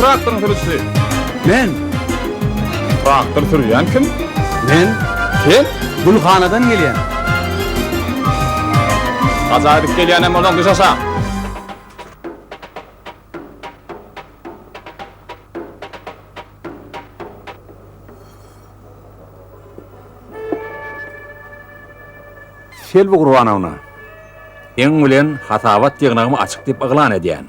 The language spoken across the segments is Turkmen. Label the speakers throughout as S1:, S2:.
S1: traktoryň sürüjisi?
S2: Men.
S1: Traktor sürýän kim?
S2: Men.
S1: Sen?
S2: Gülhanadan gelýän.
S1: Gaja edip gelýänem bolsaň düş aşak.
S3: Selbi Gurbanowna, seň bilen hasabat ýygnagymy açyk diýip yglan edýän.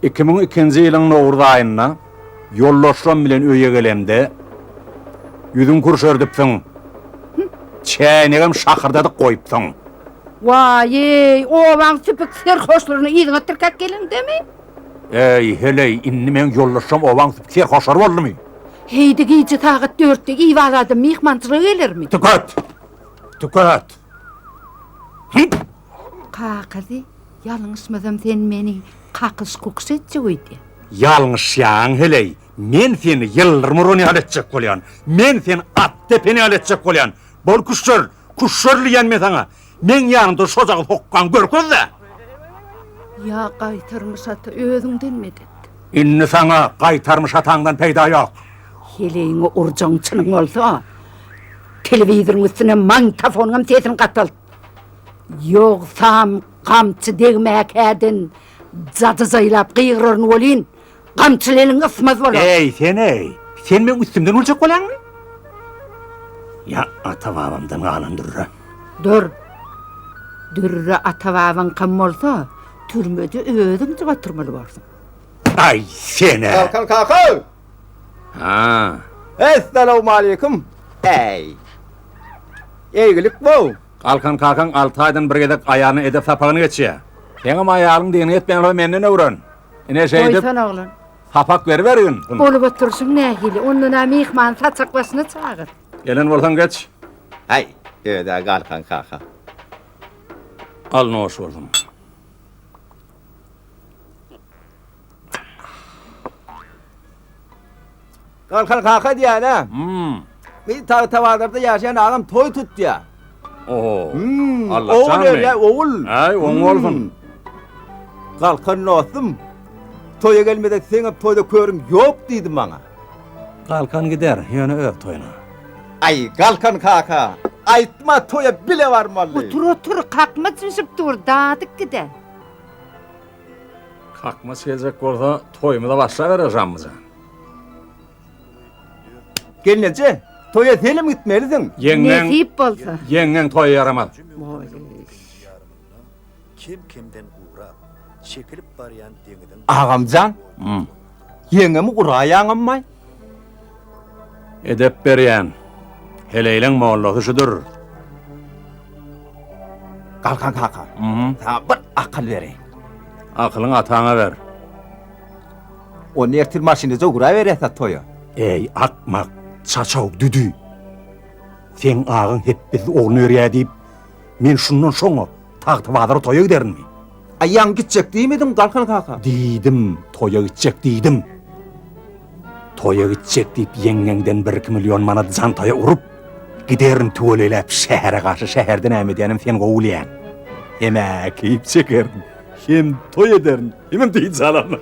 S3: 2002-nji ýylyň nowruz aýynda ýoldaşlarym bilen öýe gelemde, ýüzüňi kürşerdipsiň, çäýnegem şakyrdadyp goýupsyň.
S4: Waý-eý, obaň süpük serhoşlaryny yzyňa tirkäp geleňdemi?
S3: Eý, heleý, indi meň ýoldaşlam obaň süpük serhoşlary boldumy?
S4: Heý-de gije sagat dörtde iýip adam myhmançylyga gelermi?
S3: Tüket! Tüket! Hüp!
S4: Kakasy, ýalňyşmasam sen meni kakyş-kukyş etjek öýdýäň.
S3: Ýalňyşýaň, heleý, men seni ýyldyrym uran ýaly etjek bolýan. Men seni at depen ýaly etjek bolýan. Bol küşşer, küşşer diýýän men saňa. Meň ýanymda şojagaz hokgaňy görkez-dä!
S4: Ýa Gaýtarmyş ata özüňden medet.
S3: Indi saňa Gaýtarmyş ataňdan peýda ýok.
S4: Heleýiňi urjagyň çynyň bolsa, telewizoryň üstüne magnitofonyňam sesini gatalt. Ýogsam gamçy degmäkäden jajyjaýlap gygyraryn welin, Gamçyly eliň ysmaz bolar.
S3: Eý, sen-eý! Sen meň üstümden güljek bolýaňmy? Ýa ata-babamdan galan dürre.
S4: Dur. Dürre ata-babaňkam bolsa, türmede özüňjik oturmaly borsuň.
S3: Aý, sen-ä!
S2: Galkan kaka!
S3: Ha.
S2: Essalawmaleýkum. Äý. Eýgilik bow.
S3: Galkan kakaň alty aýdan bir gezek aýalyna edep sapagyny geçýär. Seňem aýalyň diýenini etmeýän bolsa menden öwren. Ine şeýdip.
S4: Goýsana oglan.
S3: Sapak beribergin.
S4: Bolup oturyşyň nähili? Ondan-a myhmany saçak başyna çagyr.
S3: Gelen bolsaň geç.
S2: Häý, öz-ä Galkan kaka.
S3: Al noş bolsun.
S2: Galkan kaka diýýän-ä.
S3: Hmm.
S2: Bir Tagtabazarda ýaşaýan agam toý tutýa.
S3: Oho.
S2: Hmm.
S3: Alla
S2: Ogul
S3: janmy?
S2: berýä, ogul.
S3: Äý, oň bolsun.
S2: Hmm. Galkan dostum, toýa gelmesek seňem toýda körüň ýok diýdi maňa.
S3: Galkan gider, ýöne öz toýuna.
S2: Aý, Galkan kaka, aýtma toýa bile barmaly.
S4: Otur, otur, kakmaç bişip dur, dadyk gider.
S3: Kakmaç geljek bolsa, toýumyza başlaberer Žammyjan.
S2: Gelneje, toýa senem gitmelisiň.
S3: Ýeňňeň,
S4: Nesip bolsa.
S3: ýeňňeň toýa ýaramaz.
S5: Kem-kemden gurap, çekilip barýan deňiziň
S2: Agamjan, ýeňňemi uraýaňammaý?
S3: Edep berýän. Heleýleň mollasy şudur.
S2: Galkan kaka, saňa bir akyl bereýin.
S3: Akylyňy ataňa ber.
S2: Onda ertir maşynda ugraberýäs-ä toýa.
S3: Eý, akmak, çaçaw düdi. Seň agaň hepbesiz ogluny berýä diýip, men şundan şoňa Tagtabazara toýa giderinmi?
S2: Aý, ýaňy gitjek diýmediň, Galkan kaka?
S3: Diýdim, toýa gitjek diýdim. Toýa gitjek diýip ýeňňeňden birki million manat jantaýa urup, giderin tüweleýläp şähere garşy şäherde näme edýänim sen gowy bilýäň. Hem-ä keýp çekerin, hem toý ederin, hemem dynç alaryn.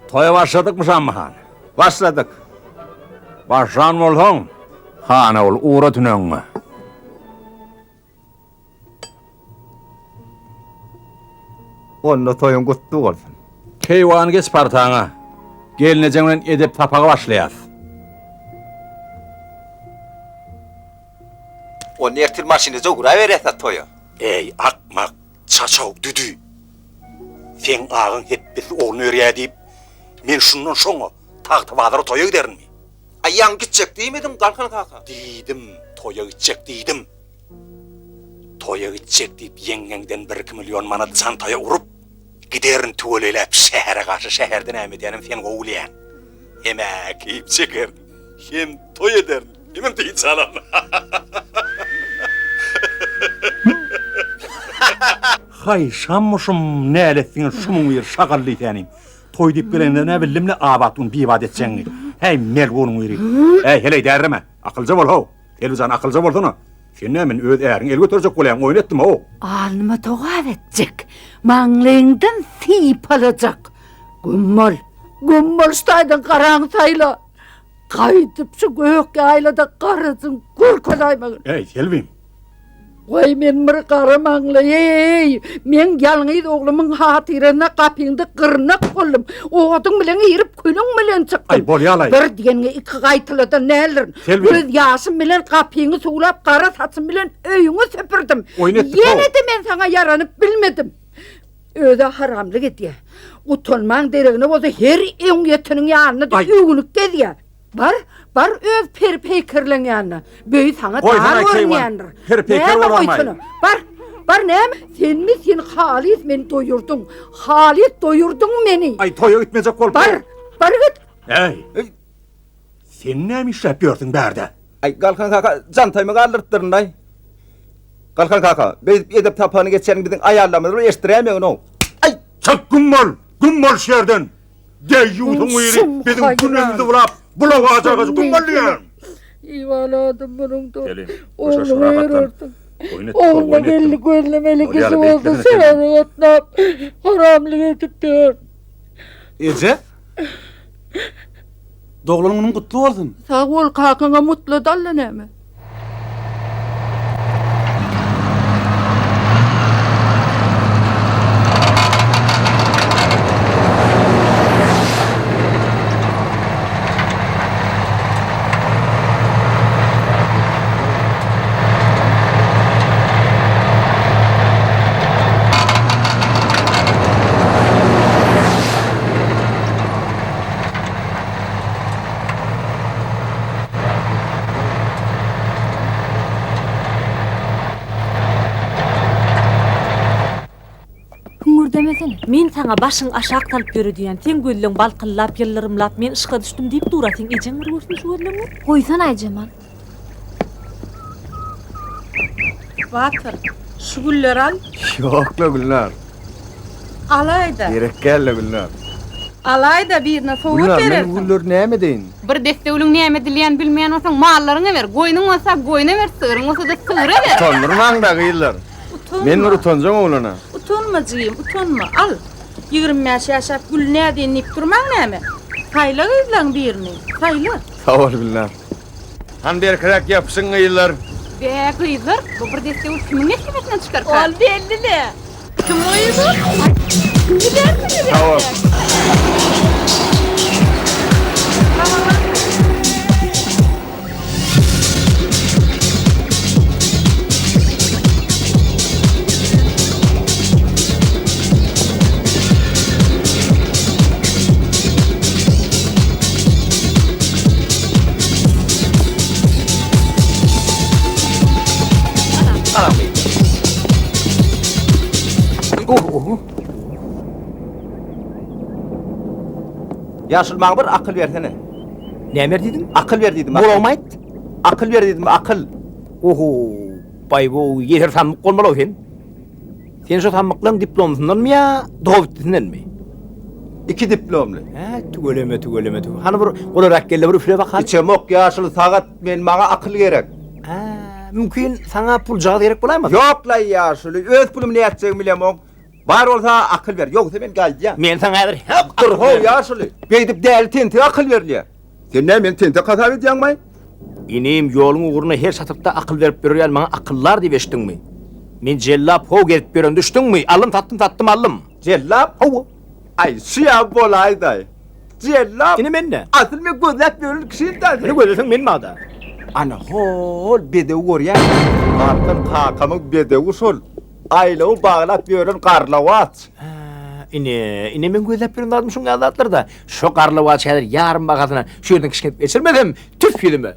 S3: Toýa başladykmy Şammy han?
S2: Başladyk.
S3: Başlan bolsaň, han ogul, ugra tünegiňe.
S2: Onda toýuň gutly bolsun.
S3: Keýwany geç partaňa. Gelnejeň bilen edep sapagy başlaýas.
S2: Onda ertir maşynda ugraberýäs-ä toýa.
S3: Eý, akmak, çaçaw, düdi. Seň agaň hepbesiz ogluny berýä diýip, men şundan şoňa Tagtabazara toýa giderinmi?
S2: Aý, ýaňy gitjek diýmediň, Galkan kaka?
S3: Diýdim, toýa gitjek diýdim. Toýa gitjek diýip ýeňňeňden birki million manat jantaýa urup, giderin tüweleýläp şähere garşy şäherde näme edýänim sen gowy bilýäň. Hem-ä keýp çekerin, hem toý ederin, hemem dynç alaryn. Haý, şammyşym, näletsiňe şumuň biri şagal diýsänim. Toý diýip gelende nä bildim-le abat gün bibat etjegiňi. Häý, melgunyň biri. Äý, heleý därreme, akylja bol-how. Selbijan, akylja bolsana. Sen näme meni öz äriňe el göterjek bolýaň, oýun etdim-ow.
S4: Alnyma togap etjek, maňlaýyňdan sypalajak. Güm bol, güm bol şu taýdan garaňy saýla. Gaýdyp şu gök ýaýlada garajyň görkezäýmegin.
S3: Eý, Selbim!
S4: Goý men bir gara maňlaý-eý, meň ýalňyz oglumyň hatyrasyna gapyňda gyrnak boldum. Oduň bilen girip, külüň bilen çykdym.
S3: Aý, bolýa-laý.
S4: Bir diýeniňi iki gaýtaladan däldirin.
S3: Selbim!
S4: Göz ýaşym bilen gapyňy suwlap, gara saçym bilen öýüňi süpürdim.
S3: Oýun etdik-how.
S4: Ýene-de men saňa ýaranyp bilmedim. Öz-ä haramlyk edýär. Utanmaň deregine bolsa her öňýeteniň ýanynda-da öwünip gezýär. Bar, bar öz peri-peýkerleň ýanyna. Böý saňa dar görünýändir.
S1: Peri-peýker
S4: Näme
S1: bolarmaý?
S4: goýsana? Bar, bar näme? Senmi sen halys meni doýurdyň. Halys doýurdyň meni.
S3: Aý, toýa gitmejek bolup.
S4: Bar, bar git.
S3: Äý! Sen näme işläp ýörsüň bärde?
S2: Aý, Galkan kaka, jantaýymy galdyrypdyryn-laý. Galkan kaka, beýdip edep sapagyny geçýäniň biziň aýallarymyz bir eşitdiräýmegin-ow. Aý!
S3: Çyk güm bol! Güm bol şu ýerden! Deýýusyň biri biziň günümizi bulap, bulaga jagajy güm bol diýýän!
S4: Iwaladym munuň-da.
S1: Selim, köşeş
S4: Ogluňy
S1: rahatlan.
S4: erersiň.
S1: Oýun etdik,
S4: Ogluna
S1: oýun etdim.
S4: belli gözlemeli
S1: Bolýar,
S4: kişi bolsa
S1: beýtmesene Selim.
S4: şähere gatnap, haramlyk edip ýör.
S6: Eje! Doglan günüň gutly bolsun!
S4: Sag bol, kakaňa mutla dalla näme.
S7: Hüňürdemesene. Men saňa başyňy aşak salyp ýöre diýýän. Seň gözleň balkyllap, ýyldyrymlap, men yşka düşdüm diýip dur-a. Seň ejeň bir görsün şu gözleňi.
S8: Goýsana Aýjemal.
S9: Batyr, şu gülleri al.
S10: Ýok-la Gülnar.
S9: Alaý-da.
S10: Gerek däl-le Gülnar.
S9: Alaý-da, birine sowgat
S10: Gülnar, men
S9: berersiň.
S10: gülleri näme edeýin?
S11: Bir desse gülüň näme edilýänini bilmeýän bolsaň, mallaryňa ber. Goýnuň bolsa, goýna ber, sygryň bolsa-da, sygra ber.
S10: Utandyrmaň-da, gyzlar.
S9: Utanma.
S10: Men bir utanjaň oglana.
S9: Utanma, jigim, utanma. Al. 25 ýaşap gül nädeýin diýip durmaň näme? Saýla gyzlaň birini, saýla.
S10: Sag bol, Gülnar. Hany berkiräk ýapyşyň gyzlar.
S11: Bä, gyzlar, bu bir desse gül kimiň nesibesinden çykarka?
S9: Ol belli-le. Kim gyz ol? Bilersiňiz
S10: Sag bol.
S9: entek.
S2: Ýaşuly maňa bir akyl bersene.
S12: Näme ber diýdiň?
S2: Akyl ber diýdim.
S12: Gulagyma aýt.
S2: Akyl ber diýdim, akyl.
S12: Oho, baý-bow, ýeser sammyk bolmaly-ow sen. Sen şo sammyklaň diplomsyndanmy ýa dogabitdisindenmi?
S2: Iki diplomly.
S12: Hä, tüweleme, tüweleme, tüwe. Hany bir golarak gel-de bir üfle bakaly.
S2: Içemok ýaşuly sagat men maňa akyl gerek.
S12: Hä, mümkin saňa puljagaz gerek bolaýmasyn?
S2: Ýok-laý ýaşuly, öz pulumy nätjegimi bilemok. Bar bolsa akyl ber, ýogsa men gaýdýan.
S12: Men saňa häzir hep
S2: Dur how ýaşuly, beýdip däli tentek akyl berilýär. Sen näme meni tentek hasap edýäňmaý?
S12: Inim, ýoluň ugrunda her çatrykda akyl berip ýörýän maňa akyldar diýip eşitdiňmi? Men jellap how gezip ýören düşdüňmi? Aldym satdym satdym aldym.
S2: Jellap?
S12: Hawa.
S2: Aý, şuýa bolaýdaý. Jellap?
S12: Ine men-de.
S2: Asyl men gözläp ýören kişim-dä sen.
S12: Meni gözleseň men bada.
S2: Ana hol bedewi görýäňmi? Galkan kakamyň bedewi şol. Aýlawy baglap ýören garlawaç.
S12: Hä, ine, ine meň gözläp ýören zadym şuň ýaly zatlar-da. Şo garlawaç häzir ýarym bahasyna şu ýerden kişňedip geçirmesem, tüf ýüzüme.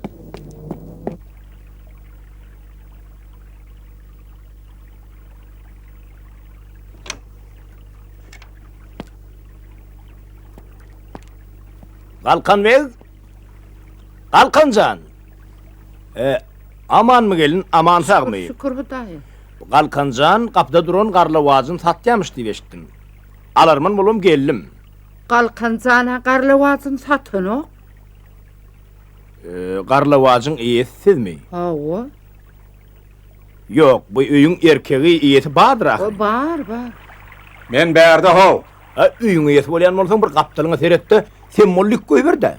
S12: Galkan beg! Galkan jan! E, amanmy gelin, aman sagmy?
S4: Şükür Hudaýa.
S12: Galkan jan gapyda duran garlawajyny satýamyş diýip eşitdim. Alarman bolubam geldim.
S4: Galkan jan-a garlawajyny satanok.
S12: E, garlawajyň eýesi sizmi?
S4: Hawa.
S12: Ýok, bu öýüň erkegi, eýesi bardyr ahyry.
S4: Bar, bar.
S1: Men bärde how.
S12: A, öýüň eýesi bolýan bolsaň bir gapdalyňa seret-de, semmollük goýber-dä.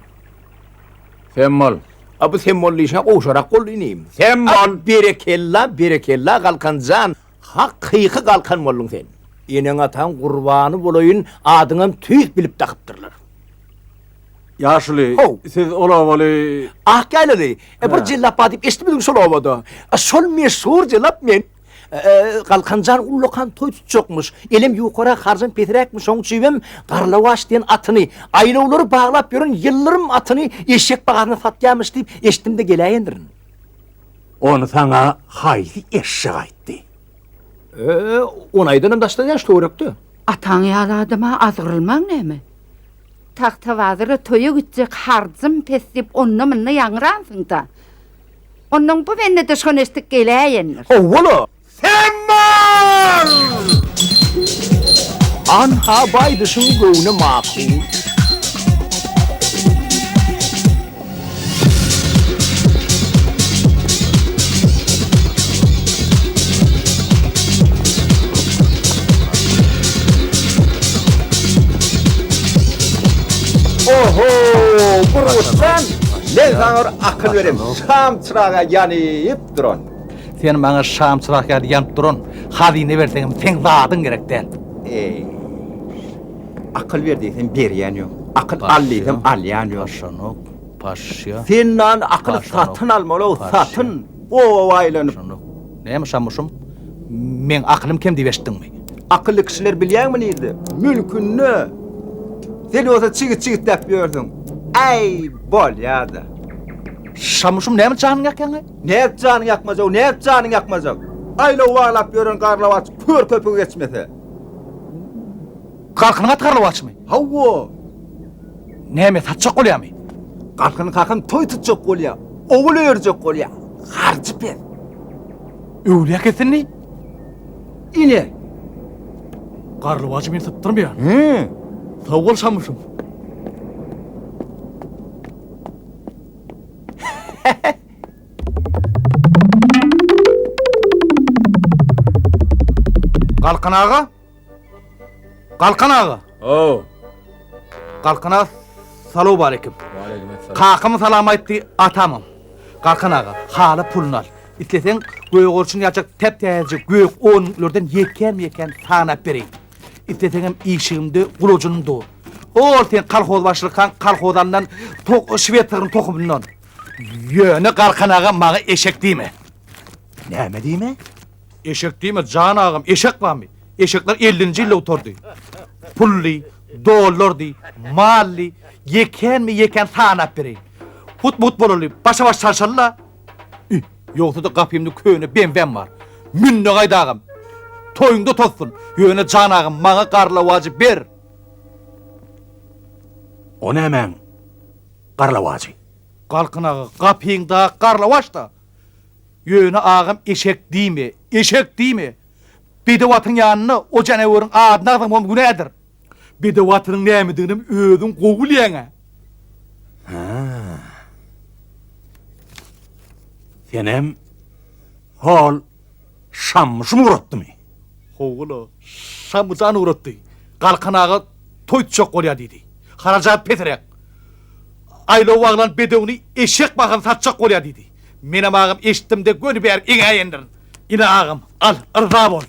S1: Semmol.
S12: A, bu semmol diýşiňe gowşarak boldy inim.
S1: Semmol!
S12: A, berekella, berekella, Galkan jan, hakyky Galkan bolduň sen. Eneň-ataň gurbany bolaýyn, adyňam tüýs bilip dakypdyrlar.
S6: Ýaşuly, siz ol obaly.
S12: Ak ýaýlaly. E, bir jellap bar diýip eşitmediňmi şol obada? A, şol meşhur jellap men. E, Galkan jan ullakan toý tutjakmyş. Elem ýukarak, harjam pesräkmiş, şoň üçinem Garlawaç diýen atyny, aýlawlary baglap ýören ýyldyrym atyny eşek bahasyna satýarmyş diýip eşitdim-de geläýendirin.
S3: Ony saňa haýsy eşek aýtdy?
S12: E, ony aýdanam daşda däl, şu töwerekde.
S4: Ataň ýaly adama azgyrylmaň näme? Tagtabazara toýa gitjek harjym pes diýip onda-munda ýaňransyň-da. Onnoň bu bende-de şony eşidip geläýendir.
S12: Howwa-la!
S10: Sen bol!
S12: Anha baýdyşyň göwne makul.
S2: Oho, Burgutjan, men saňa bir akyl berem, şam çyraga ýanyp duran.
S6: Sen maňa şam çyrak ýaly ýanyp duran hazyna berseňem seň zadyň gerek däl.
S2: Eý, akyl ber diýsem berýän ýok, akyl al diýsem alýan ýok.
S6: Paşanok, paşşa.
S2: Senden akyl satyn almaly-ow, satyn, oba aýlanyp.
S6: Näme şamuşum, meň akylym kem diýip eşitdiňmi?
S2: Akylly kişiler bilýäňmi nirde? Mülkünde! Sen bolsa çigit çigitläp ýörsüň. Äý, bolýa-da.
S6: Şamuşum näme janyňy ýakýaň-aý?
S2: Nädip janyňy ýakmajak, nädip janyňy ýakmajak? Aýlaw baglap ýören garlawaç kör köpügi geçmese.
S6: Galkynyň aty garlawaçmy?
S2: Hawa.
S6: Näme, satjak bolýamy?
S2: Galkynyň kakam toý tutjak bolýa, ogul öýerjek bolýa. Harjy pes.
S6: Öwlüýä kesindi?
S2: Ine.
S6: Garlawajy men sypdyrmaýan.
S2: Hü.
S6: Sag bol Şamuşum. Galkan aga? Galkan aga!
S1: Ow.
S6: Galkan aga, salowmaleýkim.
S1: Waleýkim
S6: Kakam salam aýtdy, atamam. Galkan aga, hala puluny al. Isleseň, gögerçin ýaljak täp-täzeje gök onluklardan ýekän-ýekän sanap bereýin. Isleseňem işigimde gulajynym dur. Hol sen kolhoz başlykaň kolhoz alnan şwed sygryň tohumyndan. Ýöne Galkan aga maňa eşek diýme.
S3: Näme diýme?
S6: Eşek diýme, jan agam, eşek barmy? Eşekler ellinji ýylda gutardy. Pully, dollardy, mally, ýekänme-ýekän sanap bereýin. Hut-mut bolaly, başa-baş çalşaly-la. Ü, ýogsa-da gapymda köne BMW-m bar. Mün-de gaýt agam. Toýuňda tozsun. Ýöne jan agam, maňa garlawajy ber.
S3: O nämäň garlawajy?
S6: Galkyn aga, gapyňda garlawaç-da. Ýöne agam eşek diýme, eşek diýme. Bedew atyň ýanynda o janaweriň adyny agzamagam günädir. Bedew atynyň nämediginem özüň gowy bilýäň-ä.
S3: Hä. Senem hol Şammyşym ugratdymy?
S6: Howwa-la, Şammy jan ugratdy. Galkan aga toý tutjak bolýar diýdi. Harajat pesräk. Aýlaw baglan bedewini eşek bahasyna satjak bolýar diýdi. Menem agam eşitdim-de göni bärik eňäýendirin. Ine agam, al, yrza bol.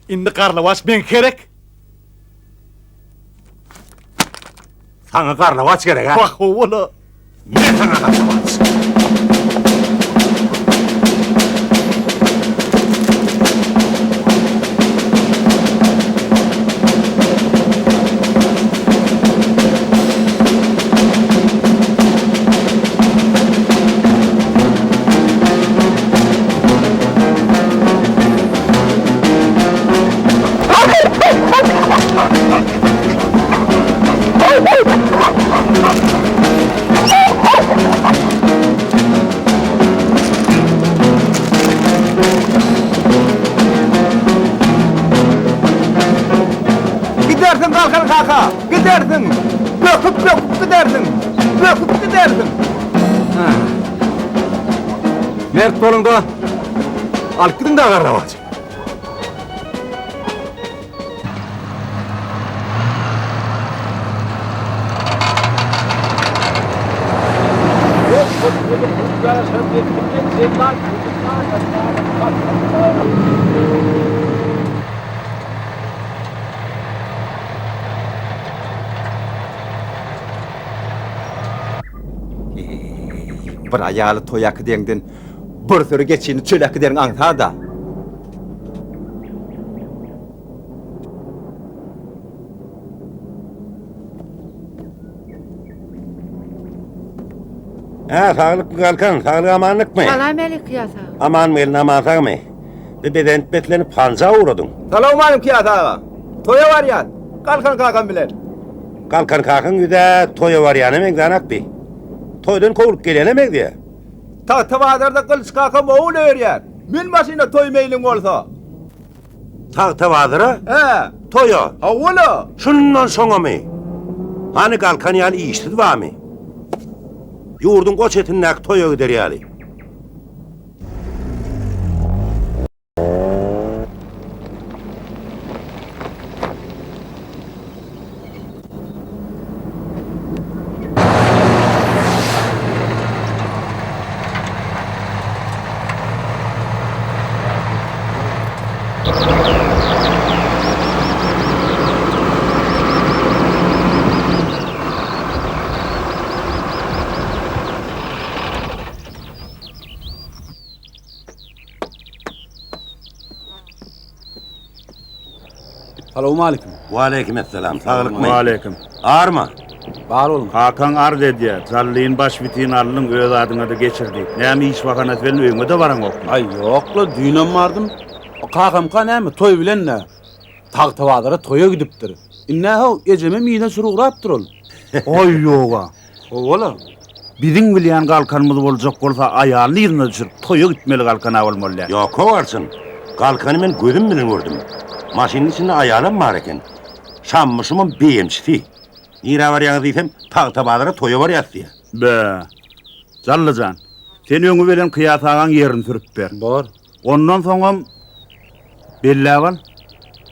S6: Indi garlawaç meňki gerek.
S3: Saňa garlawaç gerek-ä?
S6: Wah, howwa-la.
S3: Me saňa garlawaç.
S2: Gidersiň Galkan kaka, gidersiň. Böküp-böküp gidersiň. Böküp gidersiň.
S10: Mert boluň-da.
S8: Alyp gidiň dagy garlawajy.
S2: Bir aýaly toýa äkideňden bir süri geçini çöle äkideriň aňsat-a.
S10: Hä, saglykmy Galkan, saglyk amanlykmy?
S4: Salam-älik Kyýas aga.
S10: Amanmy gelin, aman sagmy? Bir bezenip beslenip hanja ugradyň?
S2: Salowmalikim Kyýas aga. Toýa barýan. Galkan kakam bilen.
S10: Galkan kakaň ýüz-ä toýa barýana meňzänok bi. Toýdan kowlup gelene meňzeýär.
S2: Tagta bazarda Gylyç kakam ogul öýerýär. Mün maşyna toý meýliň bolsa.
S10: Tagta bazara?
S2: Hä.
S10: Toýa?
S2: Hawa-la.
S10: Şundan soňamy? Hany Galkan ýaly işsiz barmy? Ýurduň o çetindäki toýa gider ýaly.
S8: Salowmalikim.
S10: Waleýkim essalam. Saglykmy?
S13: Waleýkim.
S10: Arma.
S8: Bar boluň.
S13: Kakaň arz edýär. Jallyny baş bitin aldyň, öz adyňa-da geçir diýip. Näme iş bahanasy bilen öýüňe-de baraňokmy?
S8: Aý, ýok-la, düýnem bardym. O kakamka näme, toý bilen-dä. Tagtabazara toýa gidipdir. Indi-hä how, ejemem yzyna sürüp ugrapdyr ol.
S13: Aý, ýog-a.
S8: Hawa-la.
S13: Biziň bilýän Galkanymyz boljak bolsa, aýalyny yzyna düşürip, toýa gitmeli Galkan-a bolmaly däl.
S10: Ýok, how, arçyn. Galkany men gözüm bilen gördüm. Maşynyň içinde aýalam bar eken. Şammyşymam beýemçisi. Nirä barýaňyz diýsem, Tagtabazara toýa barýas diýýär.
S13: Bä. Jally jan, sen öňi bilen Kyýas agaň ýerini sürüp ber.
S8: Bor.
S13: Ondan soňam belläp al.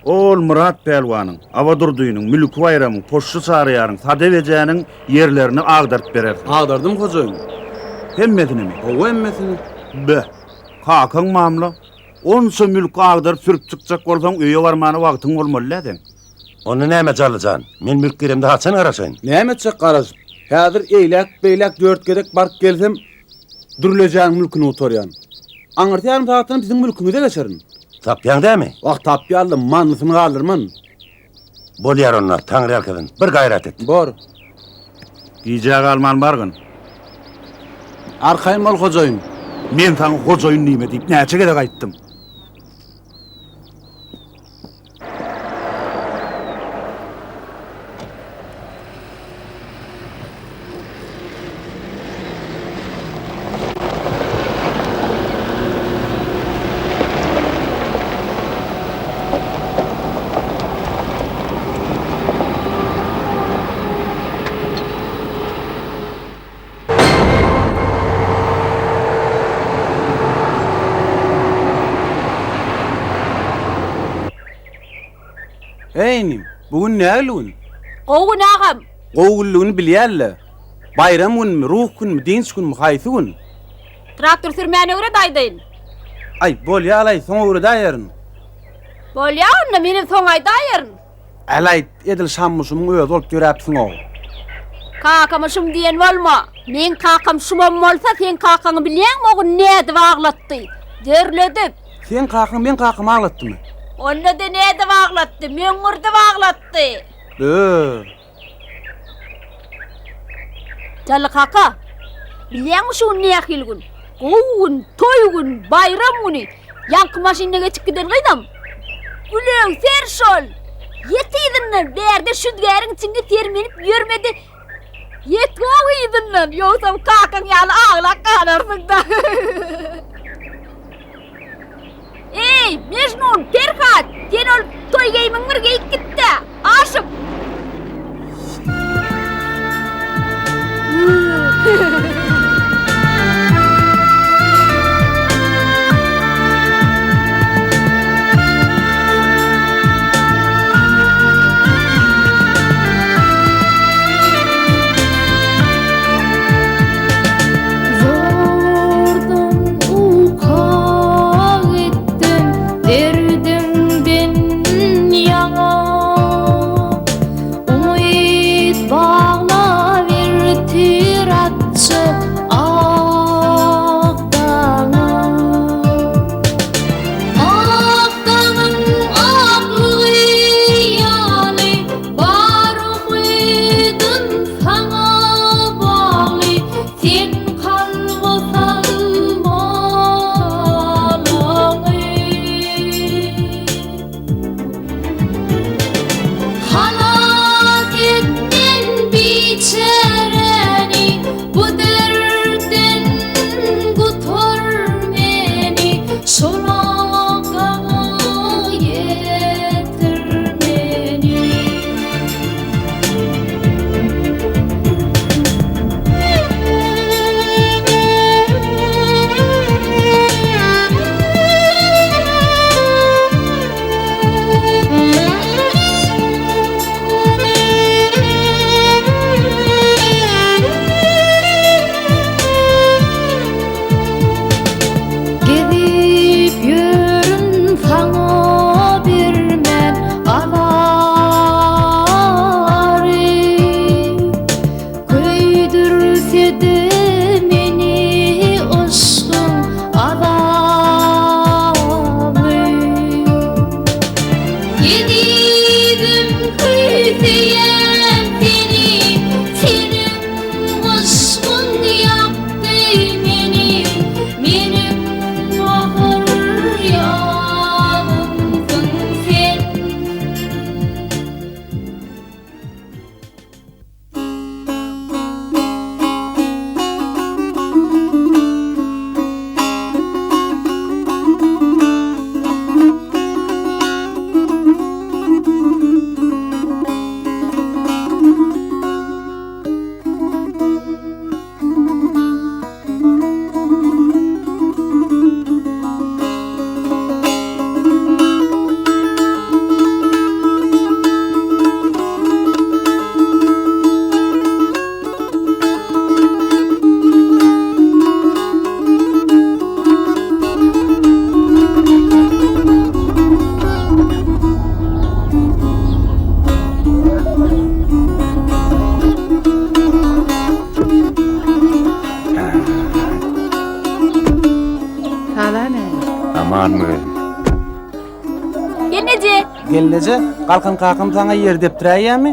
S13: Ol Myrat pälwanyň, Abadurdynyň, Mülki Baýramyň, Poşşy Çaryýaryň, Sadep ejäniň ýerlerini agdaryp berersiň.
S8: Agdardym hojaýyn.
S13: Hemmesinimi?
S8: Hawa, hemmesini.
S13: Be. Kakaň mamla. Onça mülki agdaryp sürüp çykjak bolsaň, öýe barmana wagtyň bolmaly dä seň.
S10: Onda näme Jally jan, men mülk giremde haçan garaşaýyn?
S8: Näme etjek garaşyp? Häzir eýläk-beýläk dört gezek baryp gelsem, Dürlejäň mülküni gutarýan. Aňyrsy ýarym sagatdanam siziň mülküňize geçerin.
S10: Tapýaň dämi?
S8: Wah, tapýan-da, manysyny galdyrman.
S10: Bolýar onda, Taňryýalkasyn. Bir gaýrat et.
S8: Bor.
S13: Gijä galman bargyn.
S8: Arkaýyn bol, hojaýyn.
S13: Men saňa hojaýyn diýme diýip näçe gezek aýtdym.
S8: Eý inim, bu gün nägili gün?
S7: Gowy gün agam.
S8: Gowy günlügini bilýän-le. Baýram günmi, ruh günmi, dynç günmi, haýsy gün?
S11: Traktor sürmäni öwret aýdaýyn.
S8: Aý, bolýa-laý, soň öwredäýerin.
S11: Bolýa onda, menem soň aýdaýaryn.
S8: Äläýt, edil Şammyşumyň özi bolup ýöräpsiň-ow.
S11: Kakama şum diýen bolma. Meň kakam şumam bolsa, seň kakaňy bilýäňmi, o gün nädip aglatdy? Derledip.
S8: Seň kakaň meň kakamy aglatdymy?
S11: Onda-da nädip aglatdy? Möňňürdip aglatdy.
S8: Bö.
S11: Jally kaka, bilýäňmi şu gün nähili gün? Gowy gün, toý gün, baýram güni. Ýaňky maşynda geçip giden gyzam Gülöwser şol. Ýet yzyndan, bärde şüdgäriň içinde sermenip ýörmedi. Ýet gowy yzyndan, ýogsam kakaň ýaly aglap galarsyň-da. Eý, Mejnun, Perhat, sen ol toý geýimiňi bir geýip git-dä, aşyk!
S14: Ezizim küýseýän seni, Seniň yşgyň ýakdy meni, Meniň ahyr ýazymsyň sen.
S9: Salam äli.
S1: Amanmy gelin?
S11: Gelneje!
S8: Gelneje, Galkan kakam saňa ýer depdiräýýämi?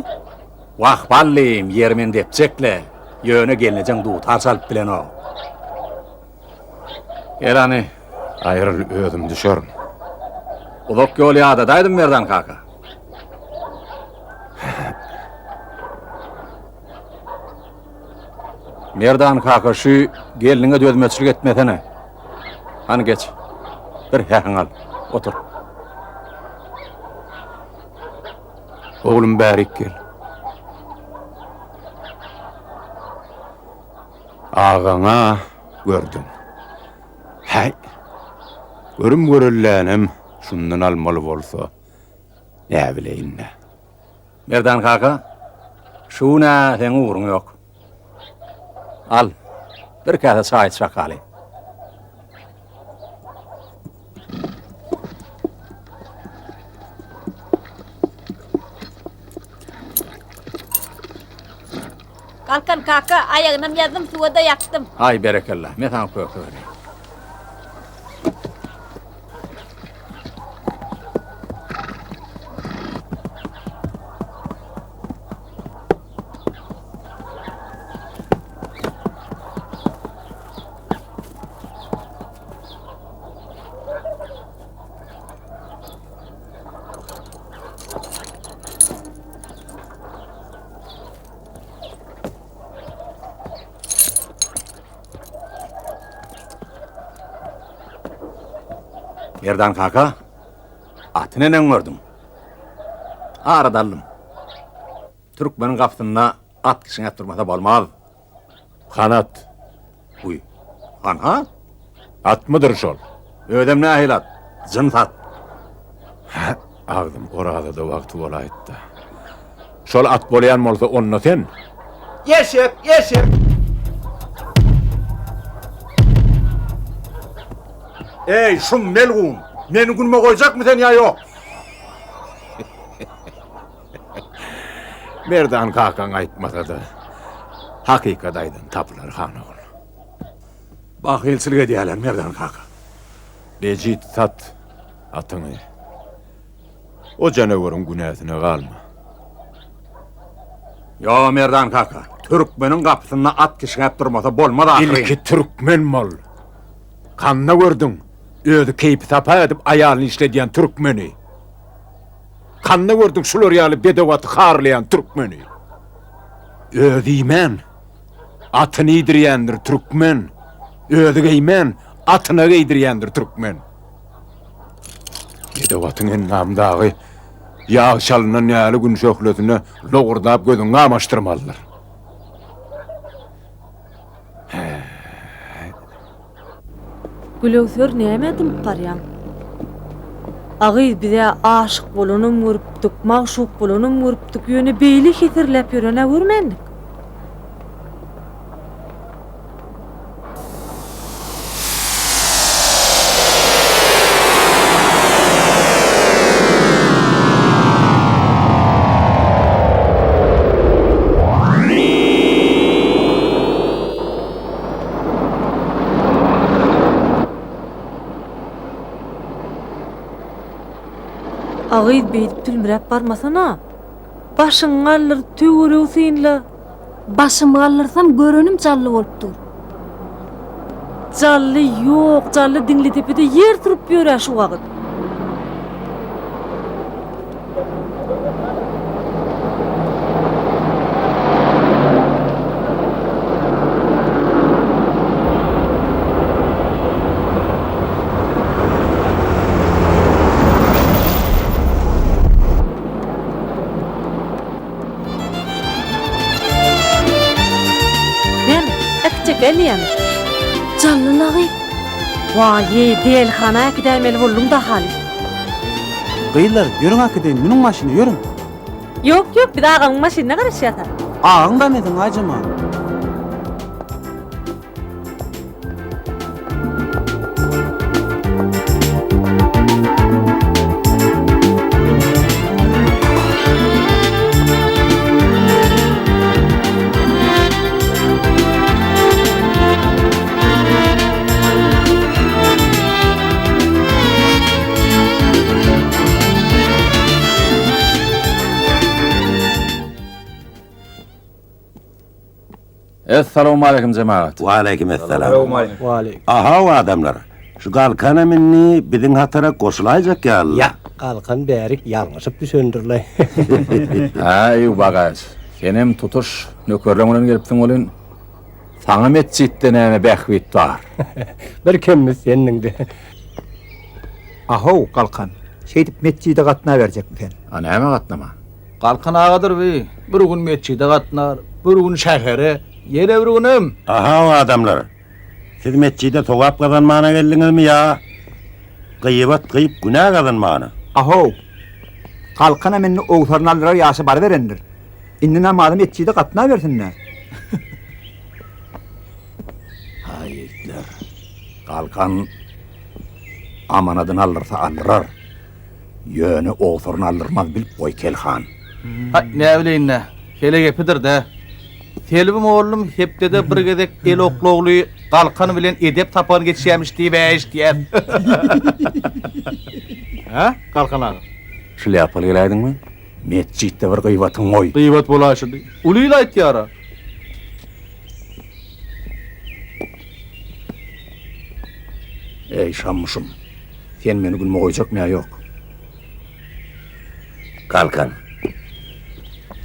S3: Wah, ballym, ýeri men depjek-le. Ýöne gelnejeň dutar çalyp bilenok. Gel hany.
S1: Aýryl, özüm düşerin.
S3: Uzak ýol ýadadaýdym, Merdan kaka. Merdan kaka, şu gelniňe dözmeçilik etmesene. Hany geç. Bir hähiňi al. Otur.
S1: Oglum bärik gel. Agaňa gördüň. Häý. Görüm görüllänem şundan almaly bolsa, näbileýin-dä.
S3: Merdan kaka, şu gün-ä seň ugruň ýok. Al, bir käse çaý iç bakaly.
S11: Galkan kaka, aýagynam ýazdym, suwa-da ýakdym.
S3: Aý, berekella, men saňa köke bereýin. Merdan kaka, aty neneň gördüň? Arada aldym. Türkmeniň gapysynda at kişňäp durmasa bolmaz.
S1: Hanat.
S3: Wiý, hanha?
S1: Atmydyr şol?
S3: Özem nähili at? Jyns at.
S1: Hä, agzym Orazada wagty bolaýypdy. Şol at bolýan bolsa, onda sen.
S2: Eşek, eşek!
S3: Eý, şum melgun! Meni günüme goýjakmy sen ýa ýok?
S1: Merdan kakaň aýtmasa-da, hakykat aýdan tapylar, han ogul.
S3: Bahylçylyk edýärler, Merdan kaka.
S1: Bejit sat atyňy. O janaweriň günäsine galma.
S3: Ýo, Merdan kaka, türkmeniň gapysynda at kişňäp durmasa bolmaz ahyryn.
S1: Ilki türkmen bol. Kanda gördüň, özi keýpi-sapa edip aýalyny işledýän türkmeni? Kanda gördüň şular ýaly bedew aty harlaýan türkmeni? Özi iýmän, atyny iýdirýändir türkmen. Özi geýmän, atyna geýdirýändir türkmen. Bedew atyň endamy dagy ýag çalynan ýaly gün şöhlesine lowurdap gözüňi gamaşdyrmalydyr. Hä-ä.
S7: Gülöwser nämä dymyp barýaň? A gyz biz-ä aşyk bolanam görüpdik, magşuk bolanam görüpdik, ýöne beýle heserläp ýören-ä görmändik. A gyz beýdip sülmüräp barmasana. Başyňy galdyr, töweregi synla.
S11: Başymy galdyrsam görenim Jally bolup dur.
S7: Jally ýok, Jally Diňlidepede ýer sürüp ýör-ä şu wagt. Näme, äkitjek gelýämi?
S11: Jally lagy.
S7: Waý-eý, dälihana äkidäýmeli bolduň-da haly.
S8: Gyzlar, ýörüň äkideýin, münüň maşyna, ýörüň.
S7: Ýok, ýok, biz agamyň maşynyna garaşýas-a.
S8: Agaň da mesiň, Aýjemal.
S3: Essalawmaleýkim jemagat.
S10: Waleýkim essalam. Ahaw adamlar, şu Galkanam indi biziň hatara goşulaýjak ýaly.
S15: Ýa, Galkan bärik ýalňyşyp düşendir-laý.
S3: Hä, Bagaç, senem tutuş nökerleň bilen gelipsiň welin, Saňa metjitde näme bähbit bar?
S15: Bir kemimiz sendiňde.
S16: Ahow, Galkan, şeýdip metjide gatnaberjekmi sen?
S3: A näme gatnaman?
S6: Galkan agadyr bi, bir gün metjide gatnar, bir gün şähere, ýene bir günem.
S10: Ahow, adamlar, siz metjide sogap gazanmana geldiňizmi ýa gyýbat gyýyp günä gazanmana?
S16: Ahow, Galkanam indi owsaryny aldyrar ýaşa baryberendir. Indi namaza metjide gatnabersin-dä.
S3: Haý, ýigitler, Galkan amanadyny aldyrsa aldyrar, ýöne owsaryny aldyrmaz bilip goý, Kelhan.
S6: Haý, näbileýin-dä, hele gepidir-dä. Selbi mollum hepdede bir gezek el oklawly Galkan bilen edep sapagyny geçýämiş diýib-ä eşidýäs. Hä, Galkan aga?
S3: Şlýapaly geläýdiňmi? Metjitde bir gyýbatyň goý.
S6: Gyýbat bolaýşydy. Uly il aýtýar-a.
S3: Eý, Şammyşym, sen meni günüme goýjakmy ýa ýok?
S10: Galkan,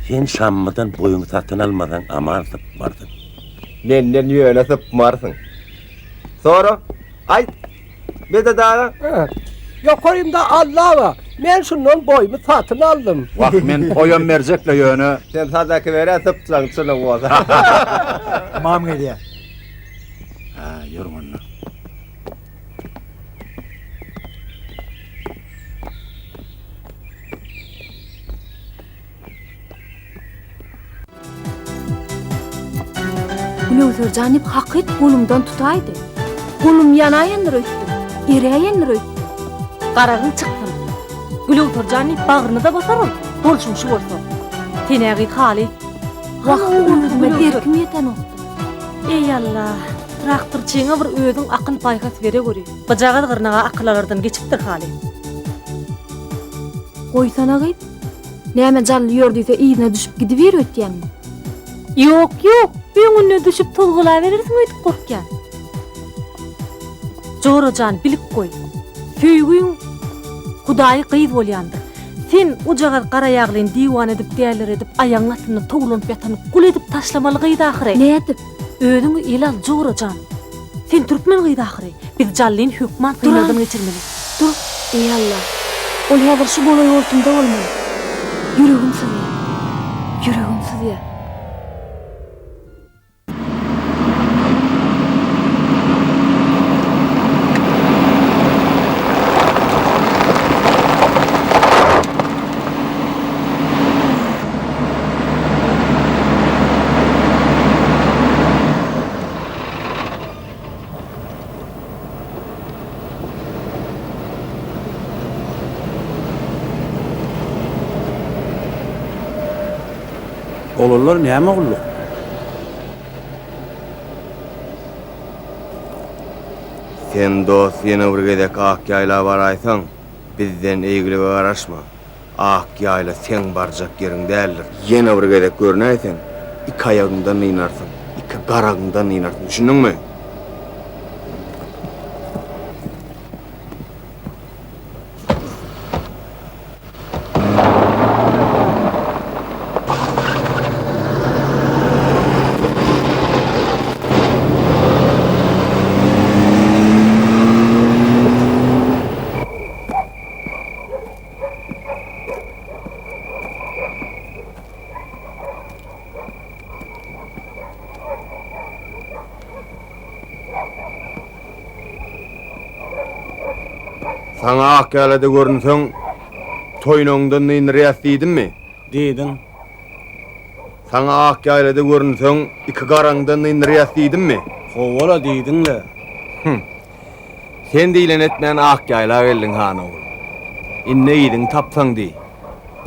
S10: sen Şammydan boýuňy satyn almasaň aman sypmarsyň.
S2: Menden ýöne sypmarsyň. Sora, aýt, Medet aga.
S15: Ýokarymda Alla bar. Men şundan boýumy satyn aldym.
S3: Wah, men toýam berjek-le ýöne.
S2: Sen sadaka ber-ä sypjaň çynyň bolsa.
S16: Ymam gelýär.
S3: Hä, ýörüň onda.
S11: Gülöwser jan diýip hakyt golumdan tutaýdy. Golum ýanaýandyr öýtdüm, eräýendir öýtdüm.
S7: Garagyň çyksyn. Gülöwser jan diýip bagryny-da basar ol, bolşuň şu bolsa. Sen-ä gyz halys.
S11: Wah, özüme erkim ýetenokdy.
S7: Eý, Alla, traktorçyňa bir özüň akyl-paýhas beregöri. Gyjagaz gyrnaga akyl alardan geçipdir halys.
S11: Goýsana gyz. Näme Jally ýör diýse yzyna düşüp gidibiýr öýtýäňmi?
S7: Ýok, ýok, öňünden düşüp tozgalaberersiň öýdüp gorkýan. Jora jan, bilip goý. Söýgüň Hudaýy gyz bolýandyr. Sen ujagaz garaýaglyny diwana edip däliredip aýagyň astynda towlanyp ýatan gul edip taşlamaly gyz ahyry.
S11: Nädip?
S7: Özüňi ele al jora jan. Sen türkmen gyzy ahyry. Biz Jallyny hökman synagdan geçirmeli.
S11: Dur, eý Alla. Ol häzir şu golaý-goltumda bolmaly. Ýüregim syzýar. Ýüregim syzýar.
S8: Oglanlar näme gulluk?
S2: Sen dost ýene bir gezek Ak ýaýla baraýsaň, bizden eýgilige garaşma.
S17: Ak ýaýla seň barjak ýeriň däldir. Ýene bir gezek görnäýseň, iki aýagyňdan dynarsyň, iki garagyňdan dynarsyň, düşündiňmi? Saňa ak ýalada görünseň, toýnagyňdan dynyrýas diýdimmi?
S8: Diýdiň.
S17: Saňa ak ýaýlada görünseň, iki garaňdan dynyrýas diýdimmi?
S8: Howala diýdiň-le.
S17: Hüm. Sen diýlen etmän ak ýaýla geldiň, han ogul. Indi yzyňy tapsaň diý.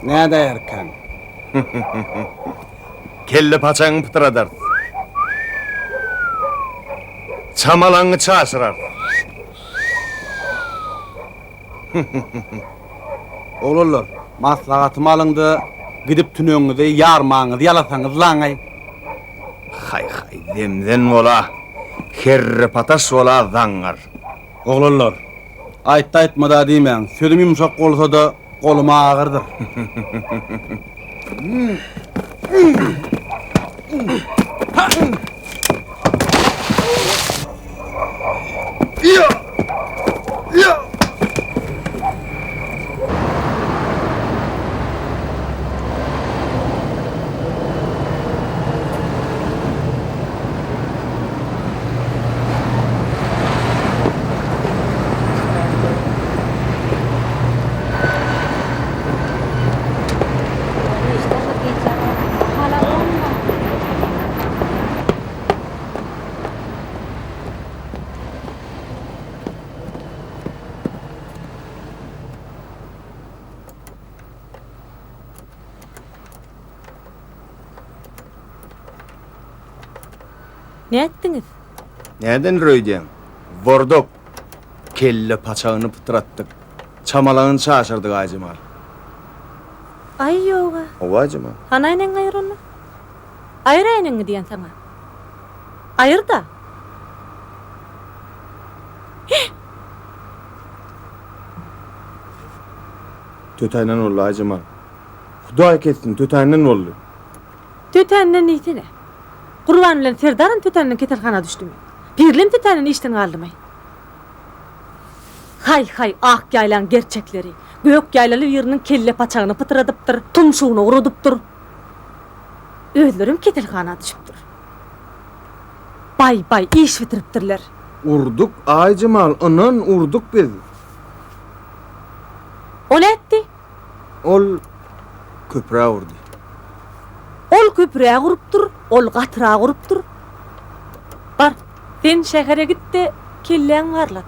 S8: Nädäýerkäň?
S17: Kelle paçagyňy pytradarys. Çamalaňňy çaşyrarys.
S8: Oglanlar, maslahatymy alyň-da, gidip tünegiňizi, ýarmaňyzy ýalasaňyz laňaý.
S17: Haý-haý, zemzen bola, herrepataş bola zaňňar.
S8: Oglanlar, aýtdy-aýtmad-a diýmäň, sözüm ýumşak bolsa-da, golum agyrdyr.
S7: Nätdiňiz?
S17: Nädendir öýdýäň? Worduk! Kelle paçagyny pytratdyk. Çamalagyny çaşyrdyk Aýjemal.
S7: Aý ýog-a.
S17: Hawa Aýjemal.
S7: Hany äýnegiňi aýyr onda. Aýyr äýnegiňi diýen saňa. Aýyr-da. Hih!
S17: Tötänden boldy Aýjemal. Hudaý kessin, tötänden boldy.
S7: Tötänden diýsene. Gurban bilen Serdaram tötänden keselhana düşdümi? Pirlem tötänden işden galdymy? Haý-haý, ak ýaýlaň gerçekleri! Gök ýaýlaly biriniň kelle paçagyny pytradypdyr, tumşugyny guradypdyr. Özlerem keselhana düşüpdir. Baý-baý, iş bitiripdirler.
S17: Urduk, Aýjemal, ynan, urduk biz.
S7: O nätdi?
S17: Ol köprä urdy.
S7: Ol köprä urupdyr, ol gatyrak urupdyr. Bar, sen şähere git-de, kelläňi barlat.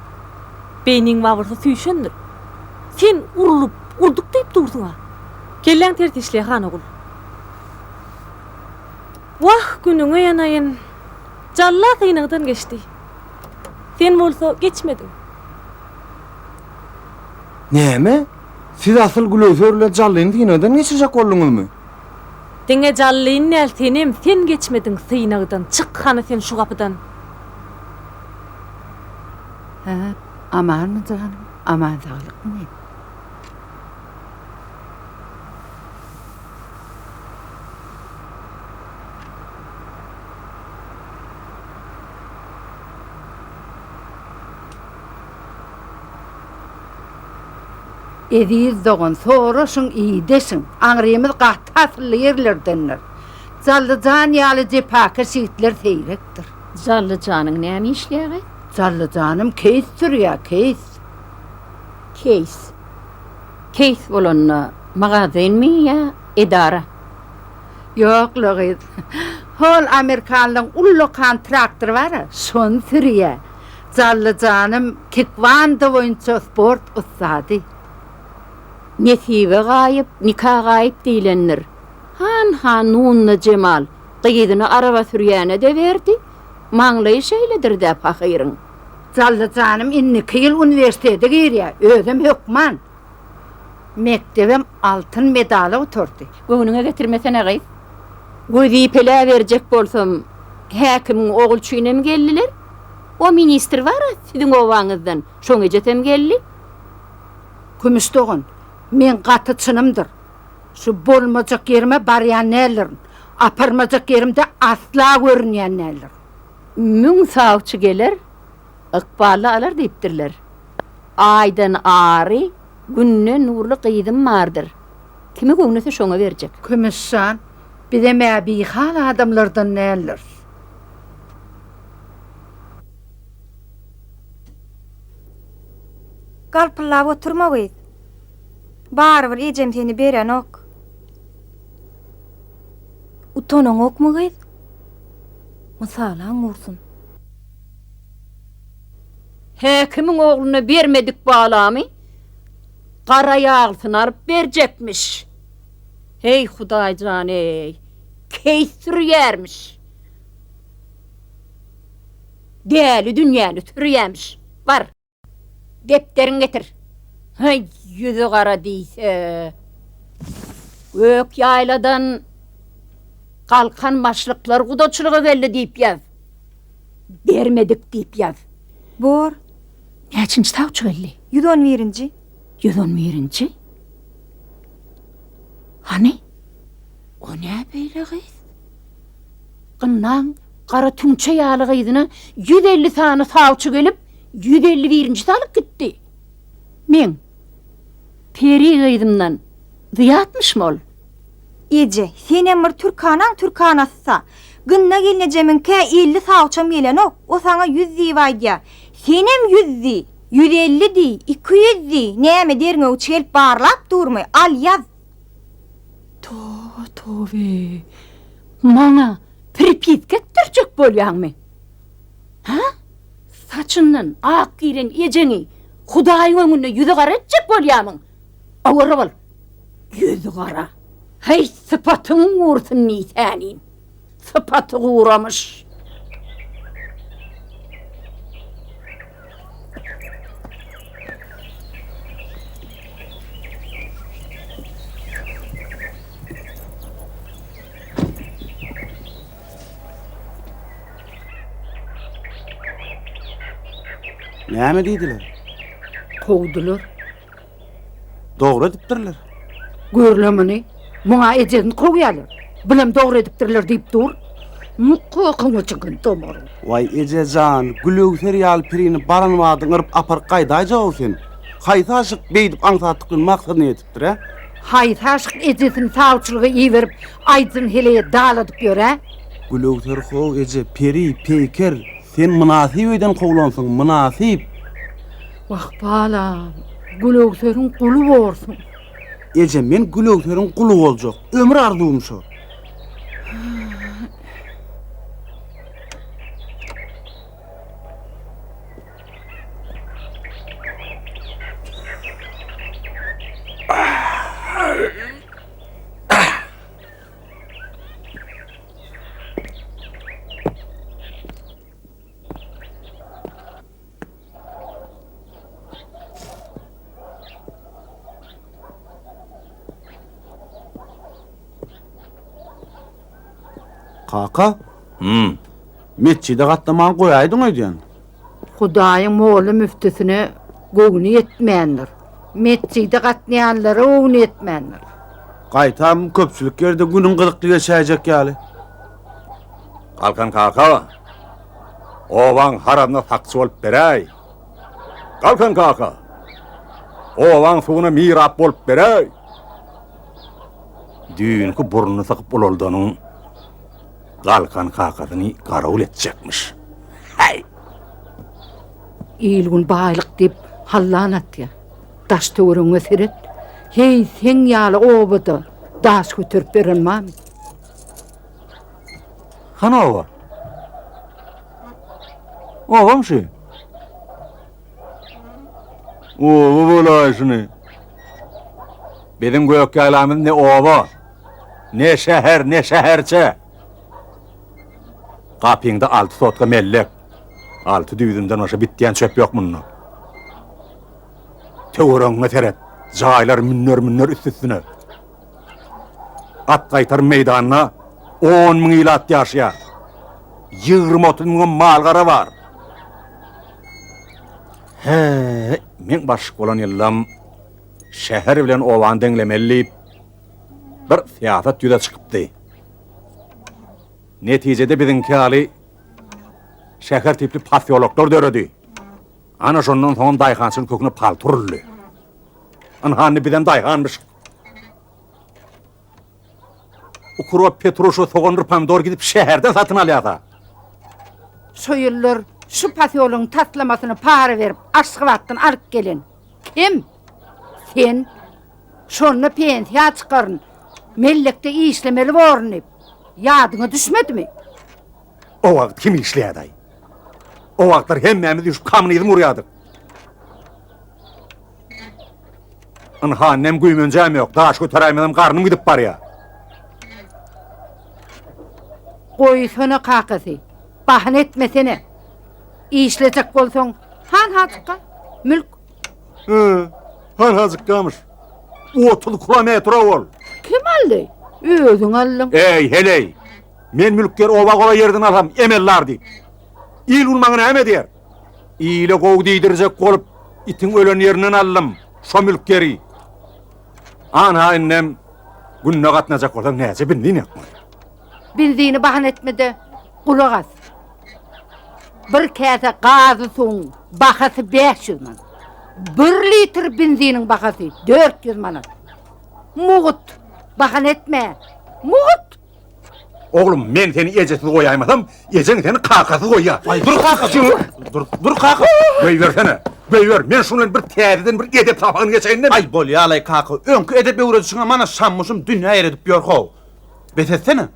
S7: Beýniň wawursy süýşendir. Sen urlup, urduk diýip dursuň-a. Kelläň ters işleýär, han ogul. Wah, günüňe ýanaýyn. Jalla synagdan geçdi. Sen bolsa geçmediň.
S17: Näme? Siz asyl Gülöwser bilen Jallyny synagdan geçirjek bolduňyzmy?
S7: Diňe Jallyny däl, senem, sen geçmediň synagdan, çyk hany sen şu gapydan.
S4: Hä, amanmy janym, aman saglykmy? Eziz dogan, soraşyň, ideşiň, aňrymyz gaty asylly ýerlerdendir. Jally jan ýaly jepakeş ýigitler seýrekdir.
S18: Jally janyň näme işleýägi?
S4: Jally janym keýs sürýär, keýs.
S18: Keýs. Keýs bolanda magazynmy ýa edara?
S4: Ýok-la gyz. Hol amerikanlaň ullakan traktory bar-a, şony sürýär. Jally janym kikbando boýunça sport ussady.
S18: Nesibe gaýyp, nika gaýyp diýlendir. Han-ha Nunna Jemal gyzyny araba sürýäne-de berdi, maňlaýy şeýledir-dä pahyryň.
S4: Jally janym indiki ýyl uniwersitete girýär, özem hökman. Mekdebem altyn medala gutardy.
S18: Göwnüňe getirmesene gyz. Wezipelä berjek bolsam, häkimiň Ogulçynem geldiler. O ministr bar-a siziň obaňyzdan, şoň ejesem geldi.
S4: Kümüş dogan, meň gaty çynymdyr. Şu bolmajak ýerime barýan däldirin. Aparmajak ýerimde asla görünýän däldirin.
S18: Müň sawçy geler, ykbally alar diýipdirler. Aýdan ary, Günden nurly gyzym bardyr. Kimi göwnese şoňa berjek.
S4: Kümüş jan, bizem-ä bihal adamlardan däldiris.
S19: Galpyldap oturma gyz. Barybir ejem seni berenok. Utanaňokmy gyz? Mysalaň gursun.
S18: Häkimiň ogluna bermedik balamy gara ýaglysyny alyp berjekmiş. Heý, Hudaý jan-eý, keýs sürýärmiş. Däli dünýäni sürýämiş. Bar, depderiňi getir. Heý, ýüzi gara diýse. Gök ýaýladan Galkan başlyklar gudaçylyga geldi diýip ýaz. Bermedik diýip ýaz.
S19: Bor.
S18: Näçinji sawçy geldi?
S19: 111-nji.
S18: 111-nji? Hany? O nä beýle gyz? Gynnaň gara tüňçe ýaly gyzyna 150 sany sawçy gelip, 151-njisi alyp gitdi. Meň peri gyzymdan zyýatmyşmy ol?
S19: Eje, senem bir türkanaň türkanasy-sa. Gynna gelnejemiňkä 50 sawçam gelenok, o saňa ýüz diýip aýdýa. Senem ýüz diý, 150 diý, 200 diý, näme derňewçi gelip barlap durmy, al ýaz.
S18: Toba, tobe, maňa pripiska etdirjek bolýaňmy? Hä? Saçyndan ak giren ejeňi Hudaýyň öňünde ýüzi gara etjek bolýamyň? Awara bol! Ýüzi gara. Heý, sypatyň gursun diýsänim. Sypaty guramyş.
S8: Näme diýdiler?
S4: Kowdular.
S8: Dogry edipdirler.
S4: Gör-le muny. Muňa ejesini kowýarlar. Bulam dogry edipdirler diýip dur. Mukakyňa çykan domaryň.
S8: Waý, eje jan, Gülöwser ýaly pirini baran badyň yryp aparyp gaýdaýjag-ow sen. Haýsy aşyk beýdip aňsatlyk bilen maksadyna ýetipdir, ä?
S4: Haýsy aşyk ejesini sawçylyga iberip, aýtsyn heleýe daladyp ýör, ä?
S8: Gülöwser how, eje, peri, peýker, sen mynasyp öýden kowlansyň, mynasyp!
S4: Wah, balam, Gülöwseriň guly borsuň.
S8: Eje, men Gülöwseriň guly boljak. Ömür arzuwym şo. Kaka?
S3: Hum.
S8: Metjide gatnamany goýaýdyň öýdýän.
S4: Hudaýyň molla-müftüsine göwni ýetmändir. Metjide gatnaýanlara göwni ýetmändir.
S8: Gaýtam köpçülik ýerde günüň gyzykly geçäýjek ýaly.
S3: Galkan kaka, Obaň haramyna sakçy bolup beräý! Galkan kaka! Obaň suwuna mirap bolup beräý! Düýnki burnuny sykyp ulaldanyň Galkan kakasyny garawul etjekmiş. Häý!
S4: Il-gün baýlyk diýip hallan atýar. Daş-töweregiňe seret. Heý, seň ýaly obada daş göterip beren barmy?
S8: Hany oba? Obam şu.
S3: Oba bolaý şuny. Biziň gök ýaýlamyz ne oba, ne şäher, ne şäherçe. Gapyňda alty sotka mellek, alty düýzümden başga bitýän çöp ýok munda. Töweregiňe seret. Jaýlar münner-münner üst-üstüne. At gaýtar meýdanda on müň ilat ýaşaýar. 20-30 müňem mal-gara bar. He, meň başlyk bolan ýyllam şäher bilen obany deňlemeli diýip, bir syýasat ýüze çykypdy. Netijede biziňki ýaly şäher tipli posýoloklar döredi. Ana şondan soňam daýhançylygyň köküne palta uruldy. Ynha indi bizem daýhanmyş. Ukrop, petruşa, sogandyr pomidor gidip şäherden satyn alýas-a.
S4: Şo ýyllar şu posýologyň taslamasyny para berip Aşgabatdan alyp gelen kim? Sen. Şonda pensiýa çykaryn, mellekde işlemeli borun diýip, ýadyňa düşmedimi?
S3: O wagt kim işleýärdi-aý? O wagtlar hemmämiz üýşüp kommunizm gurýardyk. Ynha, nem güýmenjäm ýok, daş göteräýmesem garnym gidip barýar.
S4: Goýsana kakasy, bahana etmesene. Işlejek bolsaň, han-hajykga, mülk.
S3: Hä, han-hajykgamyş. 30 kilometr ol.
S4: Kim aldy? Özüň aldyň.
S3: Eý, heleý! Men mülk ýer oba golaý ýerden alsam, emellar diýip. Il-gün maňa näme diýer? Ile gowy diýdirjek bolup, itiň ölen ýerinden aldym, şo mülk ýeri. Ana, indem günde gatnajak bolsaň näçe benzin ýakmaly?
S4: Benzini bahana etme-de, gulak as. Bir käse gazly suwuň bahasy 500 manat. Bir litr benziniň bahasy 400 manat. Mugt, bahana etme. Mugt!
S3: Oglum, men seni ejesiz goýaýmasam, ejeň seni kakasyz goýýar.
S6: Aý, dur kaka, dur, dur kaka.
S3: Goýbersene, goýber. Men şuny bilen bir täzeden bir edep sapagyny geçeýin-de.
S6: Aý, bolýa-laý kaka, öňki edep öwredişiňe mana şammuşym dünýä eredip ýör-how. Bes etsene.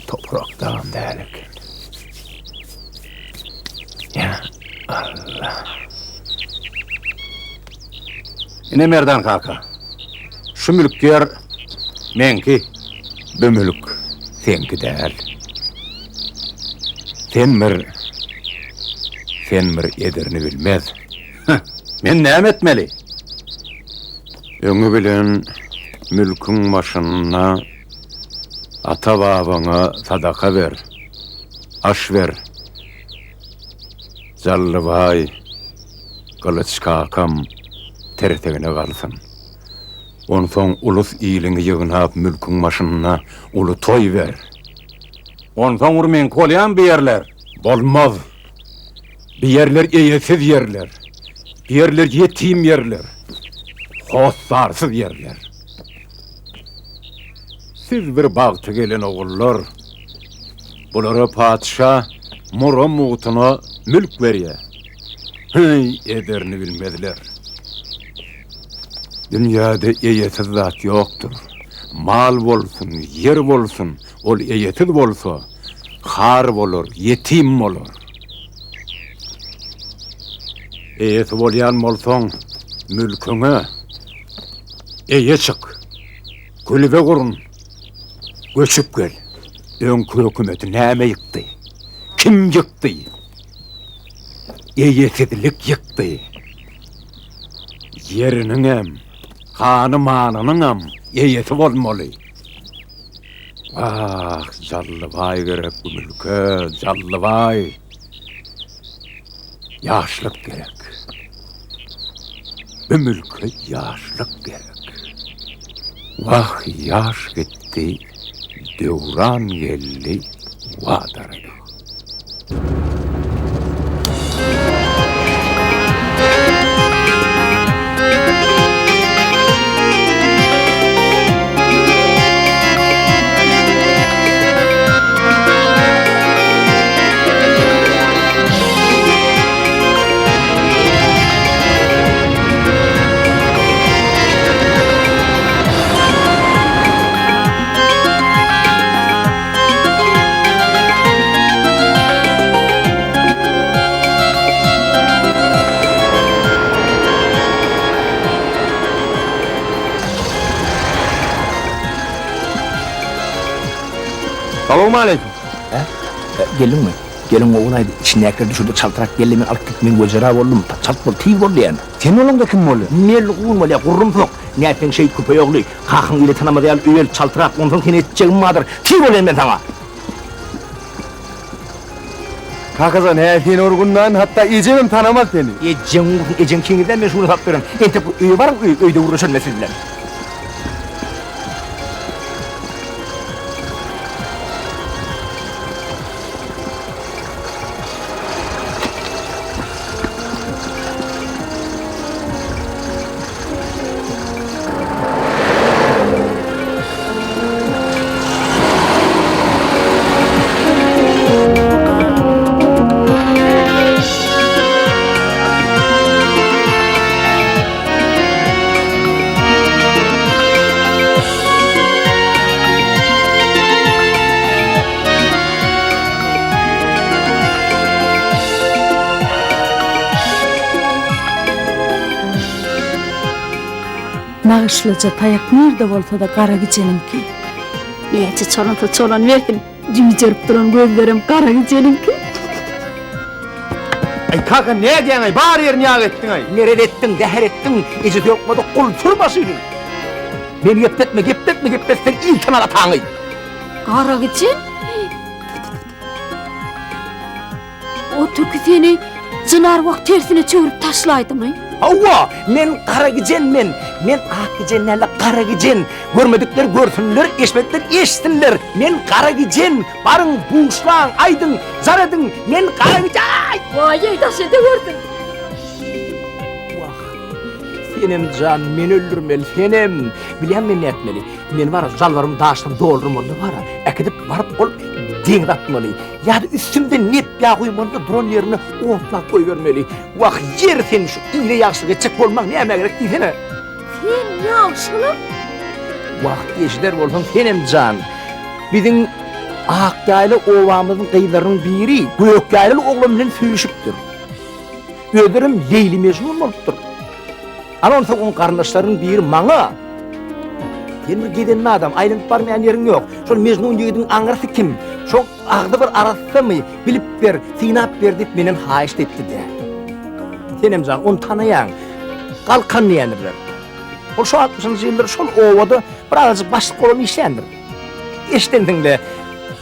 S1: Toprak dagam däl eken. Ýa Allah.
S3: Ine Merdan kaka. Şu mülk ýer meňki.
S1: Bu mülk seňki däl. Sen bir sen bir ederini bilmez.
S3: Heh, men näme etmeli?
S1: Öňi bilen mülküň başynda ata-babaňa sadaka ber, aş ber. Jallybaý, Gylyç kakam tirsegine galsyn. Onsoň ulus-iliňi ýygnap mülküň başynda uly toý ber.
S3: Onsoň bir meňki bolýamy bu ýerler?
S1: Bolmaz. Bu ýerler eýesiz ýerler. Bu ýerler ýetim ýerler. Hossarsyz ýerler. Siz bir bagty gelen ogullar. Bulara patyşa mura mugtuna mülk berýär. Heý, ederini bilmezler. Dünýäde eýesiz zat ýokdur. Mal bolsun, ýer bolsun, ol eýesiz bolsa, har bolar, ýetim bolar. Eýesi bolýan bolsaň, mülküňe eýe çyk, külbe gurun, göçüp gel. Öňki hökümeti näme ýykdy? Kim ýykdy? Eýesizlik ýykdy. Ýeriniňem, hany-manynyňam eýesi bolmaly. Wah, Jallybaý gerek bu mülke, Jallybaý! Ýaşlyk gerek. Bu mülke ýaşlyk gerek. Wah, ýaş gitdi, döwran geldi, wadaryg.
S17: Salowmaleýkim.
S12: Hä? Geldiňmi? Gelin ogul aýdy, içindäkileri düşürdi, çaltrak gel-de meni alyp git, men wejera boldum, çalt bol, tiz bol diýen.
S16: Sen bolaňda kim bolýa?
S12: Melgun bolýa, gurrumsak. Nätseň şeýt köpeý ogly. Kakaň ile tanamaz ýaly öý el, çaltrak, onsoň seni etjegim bardyr. Tiz bol diýen men saňa.
S17: Kakajan, hä seni urgundan hatda ejemem tanamaz seni.
S12: Ejeň ursun, ejeň kiňizden men şuny salyp bererin. Entek bir öýe baryň, öý, öýde gürleşerin men siz bilen.
S9: Nagyşlyja taýak nirde bolsa-da gara gijeniňki.
S11: Näçe çolansa çolanbersin, jüýjerip duran gözlerem gara gijeniňki.
S17: Aý kaka nädýäňaý bar ýerini ýag etdiňaý.
S12: Merez etdiň, zäher etdiň, ejesi ýokmady gul sür maşyny. Meni gepletme, gepletme, gepletseň il tanar ataňy.
S11: Gara gijen? O tüki seni jyn-arwah tersine çöwrüp taşlaýdymy?
S12: Hawa, men gara gijen men. Men ak gijen däl-de, gara gijen. Görmedikler görsünler, eşitmedikler eşitsinler. Men gara gijen. Baryň, buşlaň, aýdyň, jar ediň, men gara gijen!
S11: Waý-eý, daş edewerdin!
S12: Wah, senem jan, meni öldürmeli, senem! Bilýäňmi men nätmeli? Men bar, jalbarymy daşdan doldurmaly-da bar-a, äkidip baryp ol deňze atmaly. Ýa-da üstümden nep ýag guýmaly-da duran ýerinde otlap goýbermeli. Wah, ýeri sen şu ile ýagşylyk etjek bolmaň nämä gerek diýsene.
S11: Sen ýagşylyk?
S12: Wah, eşider bolsaň senem jan. Biziň Akýaýla obamyzyň gyzlarynyň biri Gökýaýlaly oglan bilen söýüşipdir. Özlerem Leýli-Mejnun bolupdyr. Ana onsoň oň garyndaşlarynyň biri maňa, Sen bir gezenli adam, aýlanyp barmaýan ýeriň ýok. Şol Mejnun ýigidiň aňyrsy kim? Şoň agzy bir arassamy? Bilip ber, synap ber diýip menden haýyşt etdi-dä. Senem jan, ony tanaýaň. Galkan diýendirler. Ol şo altmyşynjy ýyllar şol obada bir azajyk başlyk bolam işländir. Eşidensiň-le.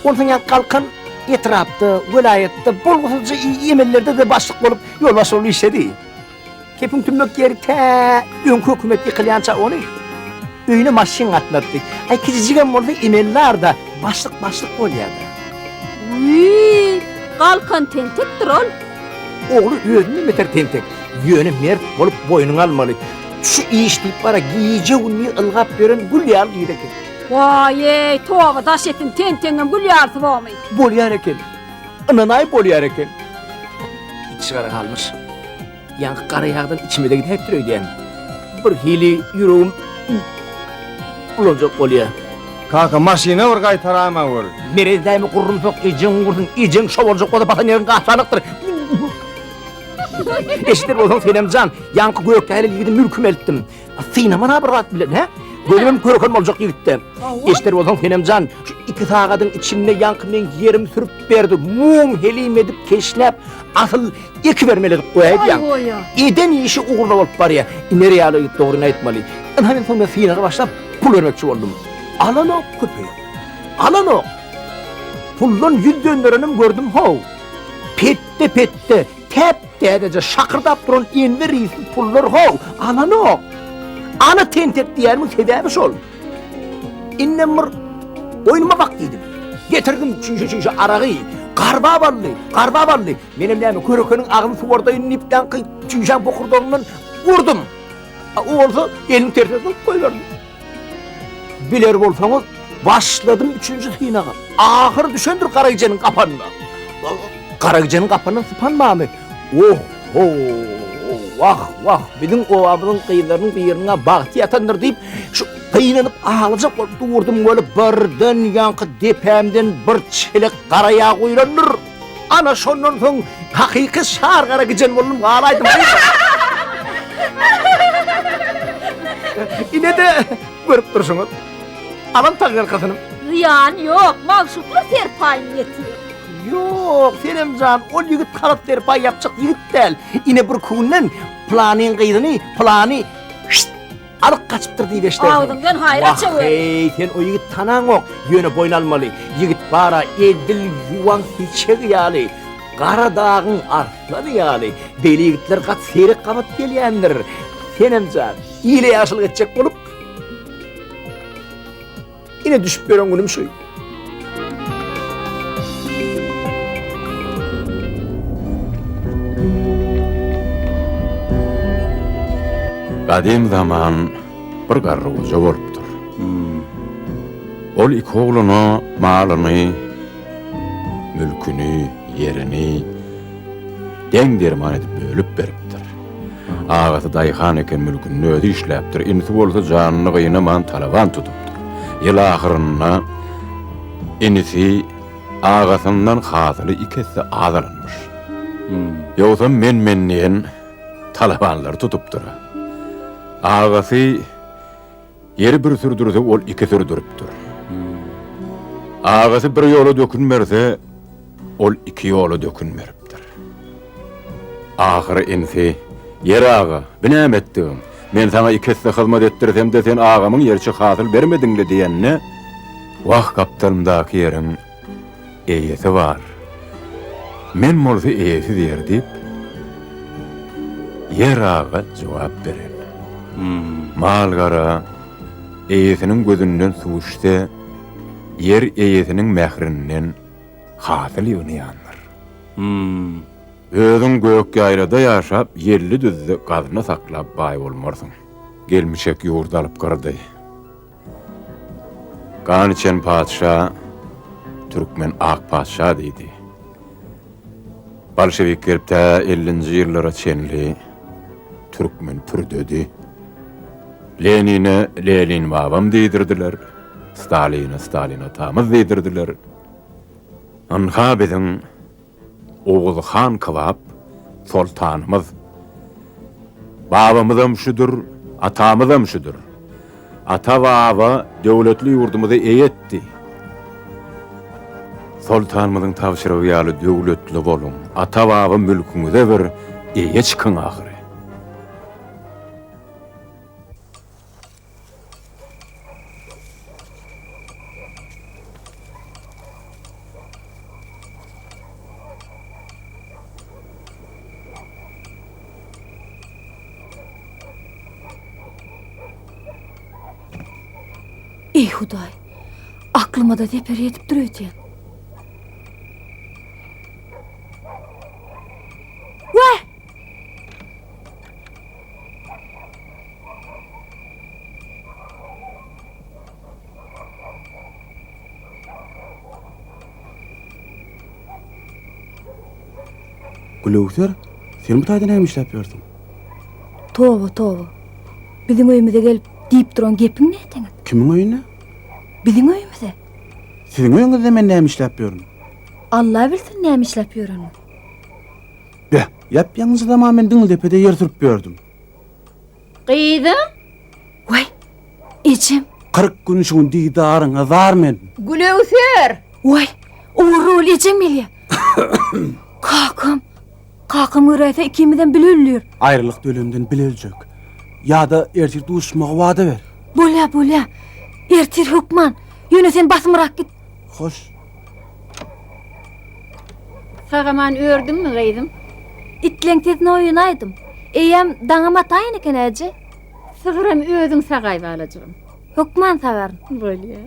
S12: Onsoň ýa Galkan etrapda, welaýatda bolgusyzja emellerde-de başlyk bolup, ýolbaşçy bolup işledi. Kepiň tümmek ýeri tä öňki hökümet ýykylýança ony öýüne maşyn gatnatdy. Aý kiçijigem bolsa emeldarda başlyk başlyk bolýada.
S11: Wiý, Galkan tentekdir ol.
S12: Ogly özünden beter tentek. Ýöne mert bolup boýnuňa almaly. Şu iş diýip bara gije-gündiz ylgap ýören gül ýaly gyz eken.
S11: Waý-eý, toba daş etsin, tentegiňem gül ýalysy bormy?
S12: Bolýar eken. Ynanaý bolýar eken. Içi gara galmyş. Ýaňky gara ýagdan içime-de gidäýipdir öýdýän. Birhili ýüregim bulanjak bolýar.
S17: Kaka, maşyna bir gaýtaraýma gör.
S12: Merez dämi gurrumsak, ejeň gursun, ejeň şo boljak bolsa basan ýeriň gaçanykdyr. Eşider bolsaň Senem jan, ýaňky gökdäli ýigidi mülküme eltdim. Synamana bir zat bilen, hä? Gözümem köreken boljak ýigitde. Eşider bolsaň Senem jan, şu iki sagadyň içinde ýaňky meň ýerimi sürüp berdi, mum helim edip keşläp, asyl ekibermeli edip goýaýdy ýaňky. Eden işi ugruna bolup barýar. Iner ýaly ýigit dogryny aýtmaly. Ynha men soň men synaga başlap pul bermekçi boldum. Alanok köpeýok. Alanok. Puldan ýüz dönderenem gördüm how. Petde-petde, täp-täzeje şakyrdap duran enwer ysly pullar how, alanok. Ana tentek diýýänimiň sebäbi şol. Indem bir oýnuma bak diýdim. Getirdim çüýşe-çüýşe aragy. Garbap aldy, garbap aldy. Menem näme körekeniň agzyny suwardaýyn diýip ýaňky çüýşäň bokurdagyndan urdum. O bolsa elini tersine zyňyp goýberdi. Biler bolsaňyz, başladym üçünji synaga. Ahyr düşendir Garagijeniň gapanyna. Garagijeniň gapanyndan sypan barmy? Oh-ho! Wah, wah, biziň obamyzyň gyzlarynyň biriniň-ä bagty ýatandyr diýip, şu gynanyp aglajak bolup durdum weli, birden ýaňky depämden bir çelek gara ýag guýlandyr. Ana şondan soň hakyky şar gara gijen boldum galaýdym. Ine-de görüp durşuňyz. Alan taňňarkasyny.
S11: Zyýany ýok, magşuklar serpaýyny ýetir.
S12: Ýok, Senem jan, ol ýigit halat serpaý ýapjak ýigit däl. Ine bir günden pylanyň gyzyny pylany şşt Alyp gaçypdyr diýip eşdersiň.
S11: Agzyňdan haýra çöwer.
S12: Wah, heý, sen o ýigit tanaňok, ýöne boýun almaly. Ýigit bar-a edil ýuwan seçegi ýaly, gara dagyň arslany ýaly. Beýle ýigitler gaty seýrek gabat gelýändir. Senem jan, ile ýagşylyk etjek bolup, Ine düşüp ýören günüm şu.
S1: Gadym zaman bir garry goja bolupdyr. Ol iki ogluna malyny, mülküni, ýerini deň-derman edip bölüp beripdir. Agasy daýhan eken mülkünde özi işläpdir, inisi bolsa janyny gynaman talaban tutupdyr. Ýyl ahyrynda inisi agasyndan hasyly iki esse az alanmyş. Ýogsam men-men diýen talabanlary tutupdyr. Agasy ýeri bir sürdürse ol iki sürdüripdir. Agasy bir ýola dökün berse, Ol iki ýola dökün beripdir. Ahyry inisi, Ýer aga, bi näme etdigiň? Men saňa iki esse hyzmat etdirsem-de, sen agamyň ýeriçe hasyl bermediň-le diýende, Wah, gapdalymdaky ýeriň eýesi bar. Men bolsa eýesiz ýer diýip, Ýer aga jogap beren. Mal-gara eýesiniň gözünden suw içse, ýer eýesiniň mährinden hasyl ýygnaýandyr. Özüň gök ýaýlada ýaşap, ýelli düzde gazna saklap baý bolmarsyň. Gelmişek ýurdy alyp gyrdy. Gan içen patyşa türkmen ak patyşa diýdi. Bolşewik gelip tä ellinji ýyllara çenli türkmen pürdedi. Lenine Lenin babam diýdirdiler. Staline Stalin atamyz diýdirdiler. Ynha biziň Oguz han kybap soltanymyz. Babamyzam şüdür, atamyzam şüdür. Ata-baba döwletli ýurdumyzy eýe etdi. Soltanymyzyň tabşyrygy ýaly döwletli boluň, ata-baba mülküňize bir eýe çykyň ahyry.
S7: Eý Hudaý, aklyma-da zeper ýetipdir öýdýän. Wah!
S8: Gülöwser, sen bu taýda näme işläp ýörsüň?
S7: Toba, toba. Biziň öýümize gelip diýip duran gepiň näteňet?
S8: Kimiň öýüne?
S7: Biziň öýümize.
S8: Siziň öýüňizde men näme işläp ýörün?
S7: Alla bilsin näme işläp ýöreniňi.
S8: Beh, ýap-ýaňyja zaman men Diňildepede ýer sürüp ýördüm.
S18: Gyzym!
S7: Waý, ejem!
S8: 40 gün şu gün didaryňa zar men.
S18: Gülöwser!
S7: Waý, ogurly ejem gelýär. Kakam! Kakam göräýse ikimizem bile öldür.
S8: Aýralykda ölemden bile öljek. Ýa-da ertir duşmagy wada ber.
S7: Bolýa, bolýa. Ertir hökman. Ýöne sen basymrak git.
S8: Hoş.
S18: Sag-aman ördüňmi, gyzym?
S20: Itleň sesine oýanaýdym. Eýýäm daňam ataýyn eken, äje.
S18: Sygyram özüň sagaý, balajygym.
S20: Hökman sagaryn.
S18: Bolýa.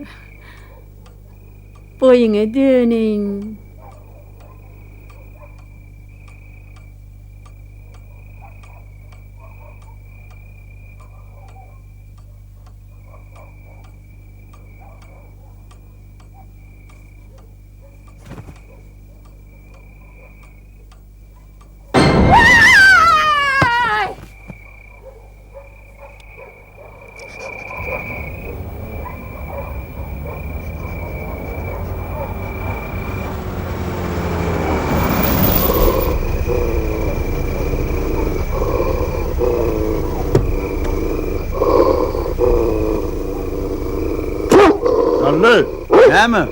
S18: Boýuňa döneýin.
S13: Hally! Näme?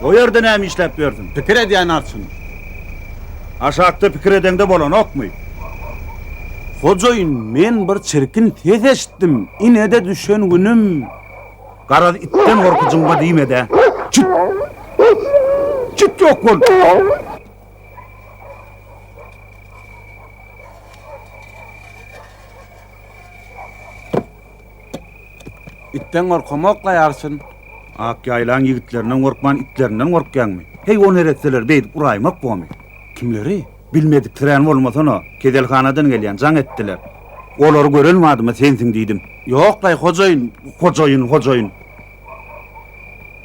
S13: O ýerde näme işläp ýörsüň?
S8: Pikir edýän arçyn.
S13: Aşakda pikir edeňde bolanokmy?
S8: Hojaýyn, men bir çirkin ses eşitdim, ine-de düşen günüm.
S13: Garaz, itden gorkujyňba diýme-dä. Çyt! Çyt ýok bol!
S8: Itden gorkamok-laý, arçyn.
S13: Ak ýaýlaň ýigitlerinden gorkman, itlerinden gorkýaňmy? Heý, o neresseleri beýdip uraýmak bomy?
S8: Kimleri?
S13: Bilmediksirän bolmasana, keselhanadan gelýän, jaň etdiler. Olary gören badyma sensiň diýdim.
S8: Ýok-laý, hojaýyn.
S13: Hojaýyn, hojaýyn.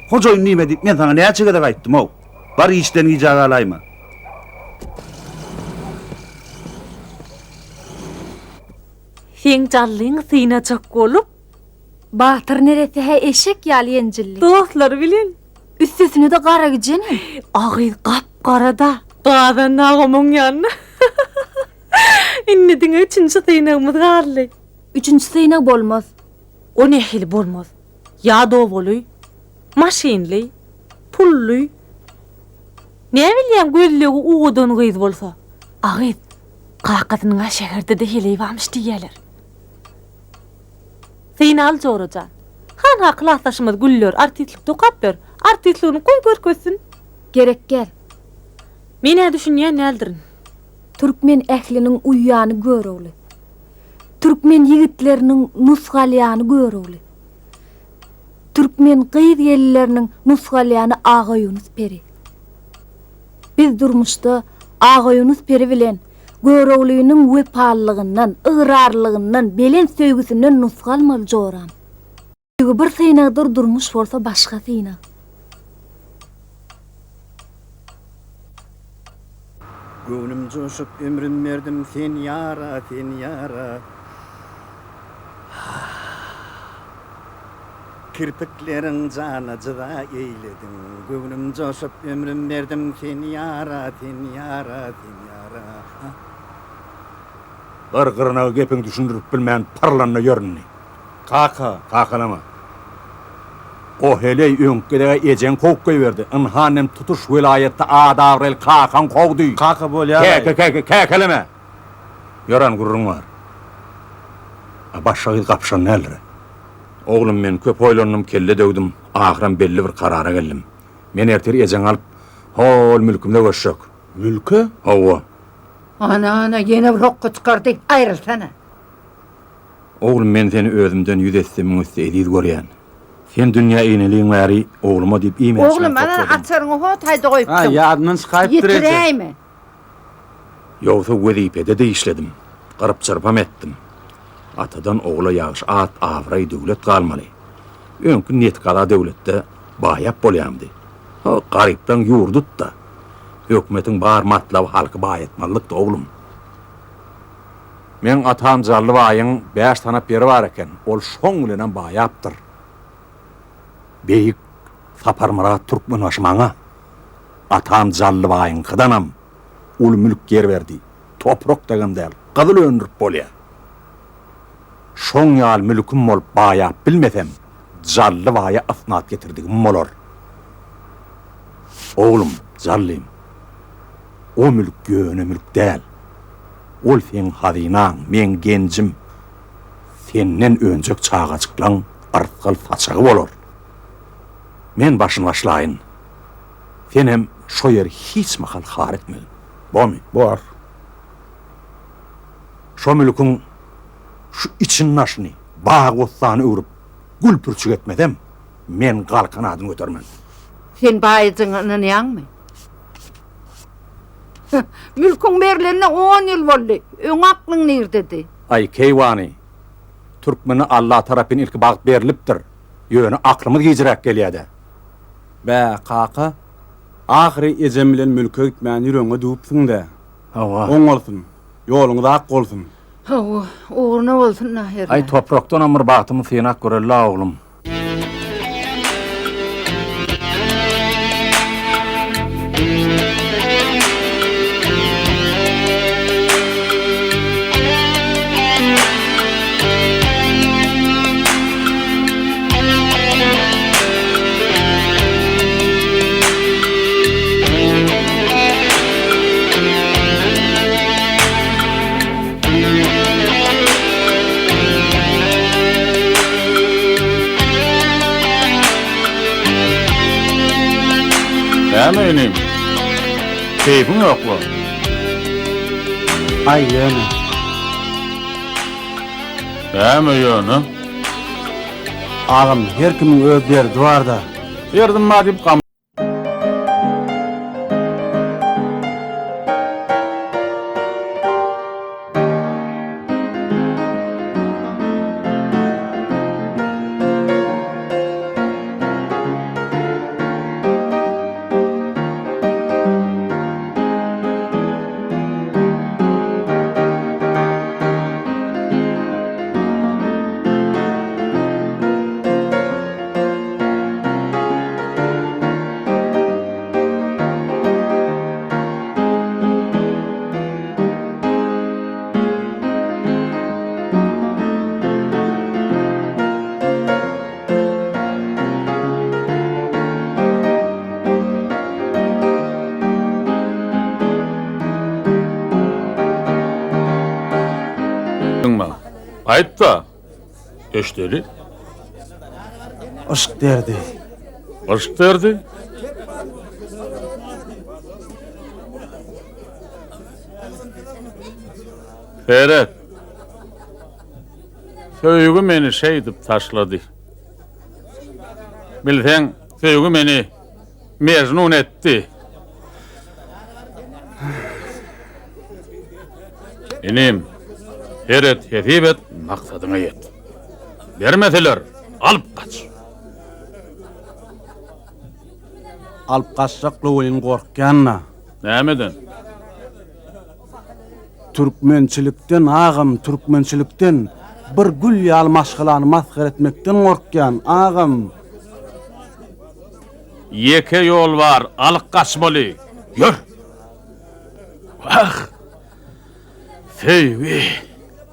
S13: Hojaýyn diýme diýip, men saňa näçe gezek aýtdym-ow. Bar işden gijä galaýma.
S7: Seň jallyňy synajak bolup.
S20: Batyr neresse-hä eşek ýaly ýenjildi.
S7: Dostlary bilen.
S20: Üstesine-de gara gijenem.
S7: A gyz gap-gara-da. Gazan agam oň ýanyna. Indi diňe üçünji synagymyz galdy.
S20: Üçünji synag bolmaz.
S7: O nähili bolmaz? Ýa dowaly, maşynly, pully. Näbilýäň gözlegi owadan gyz bolsa. A gyz, kakasynyň-a şäherde-de heleý barmyş diýýäler. Synal jora jan. Hanha klasdaşymyz Güller artistlikde okap ýör. Artistligini goý görkezsin.
S20: Gerek gel.
S7: Men-ä düşünýän däldirin.
S20: Türkmen ähliniň uýýany Görogly. Türkmen ýigitleriniň nusga alýany Görogly. Türkmen gyz-gelinleriniň nusga alýany Agaýunus peri. Biz durmuşda Agaýunus peri bilen Göroglynyň wepalylygyndan, ygrarlylygyndan, belent söýgüsinden nusga almaly joram. Söýgi bir synagdyr, durmuş bolsa başga synag.
S5: Göwnüm joşup ömrüm berdim sen ýara, sen ýara. Kirpikleriň jana jyda eýlediň. Göwnüm joşup ömrüm berdim sen ýara, sen ýara, sen ýara.
S3: Bir gyrnagy gepiňi düşündirip bilmän pyrlanda ýör indi.
S8: Kaka.
S3: Kakalama. O heleý öňki gezeg-ä ejeň kowup goýberdi. Ynha indem tutuş welaýatda at-abraýly kakaň kowdy.
S8: Kaka bolýar-aý.
S3: Käke-käke, käkeleme! Ýören gürrüň bar. A başga gyz gapyşan däldir. Oglum, men köp oýlandym, kelle döwdüm, ahyram belli bir karara geldim. Men ertir ejeňi alyp, hol mülkümize göçjek.
S8: Mülke?
S3: Hawa.
S4: Ana-ana, ýene bir hokga çykardy. Aýrylsana.
S3: Oglum, men seni özümden ýüz esse, müň esse eziz görýän. Sen dünýä ineliň bäri ogluma diýip iýmän-içmän
S4: Oglum, ana,
S3: topladym.
S4: açaryňy ho taýda goýupsyň.
S8: Ha, ýadyndan çykaýypdyr eje.
S4: Ýetiräýme.
S3: Ýogsa wezipede-de işledim, gyryp-çyrpam etdim. Atadan ogula ýagşy at, abraý, döwlet galmaly. Öňki netgaza döwletde baýap bolýamdy. Ho, garyplaň ýurdy-da. Hökümetiň bar matlaby halky baýatmalylykdy, oglum. Meň atam Jally baýyň bäş tanap ýeri bar eken, ol şoň bilenem baýapdyr. Beýik Saparmyrat Türkmenbaşy maňa atam Jally baýyňkydanam uly mülk ýer berdi. Toprak dagam däl, gyzyl öndürip bolýar. Şoň ýaly mülküm bolup baýap bilmesem, Jally baýa ysnat getirdigim bolar. Oglum, Jallym, o mülk ýöne mülk däl. Ol seň hazynaň, meň genjim. Senden önjek çagajyklaň yrsgal saçagy bolar. Men başyny başlaýyn. Senem şo ýeri hiç mahal har etmegin. Bormy?
S8: Bor.
S3: Şo mülküň şu içini-daşyny bag-bossana öwrüp, gül-pürçük etmesem, men Galkan adyny götermen.
S4: Sen baýajyňa ynanýaňmy? Mülküň berlenine on ýyl boldy. Öň aklyň nirdedi?
S3: Aý, keýwany, türkmene Alla tarapyn ilki bagt berlipdir. Ýöne aklymyz gijiräk gelýä-dä.
S8: Bä, kaka, ahyry ejem bilen mülke gitmäni ýüregiňe düwüpsiň-dä.
S3: Hawa.
S8: Oň bolsun. Ýoluňyz ak bolsun.
S4: Hawa, ugruna bolsun-da hernä.
S3: Aý, toprakdanam bir bagtymyzy synap göreli-la, oglum.
S13: Näme inim? Keýpiň ýokla?
S8: Aý ýöne.
S13: Näme ýöne?
S8: Agam her kimiň öz derdi barda.
S13: Derdim bar diýip gam Aýt-da, eşdeli.
S8: Yşk derdi.
S13: Yşk derdi? Seret. Söýgi meni şeýdip taşlady. Bilseň, söýgi meni Mejnun etdi. Inim, seret, hesip et, maksadyňa ýet. Bermeseler, alyp gaç.
S8: Alyp gaçjakla welin gorkýan-da.
S13: Nämeden?
S8: Türkmençilikden agam, türkmençilikden. Bir gül ýaly maşgalany masgara etmekden gorkýan, agam.
S13: Ýeke ýol bar, alyp gaçmaly. Ýör! Wah! Söýgi!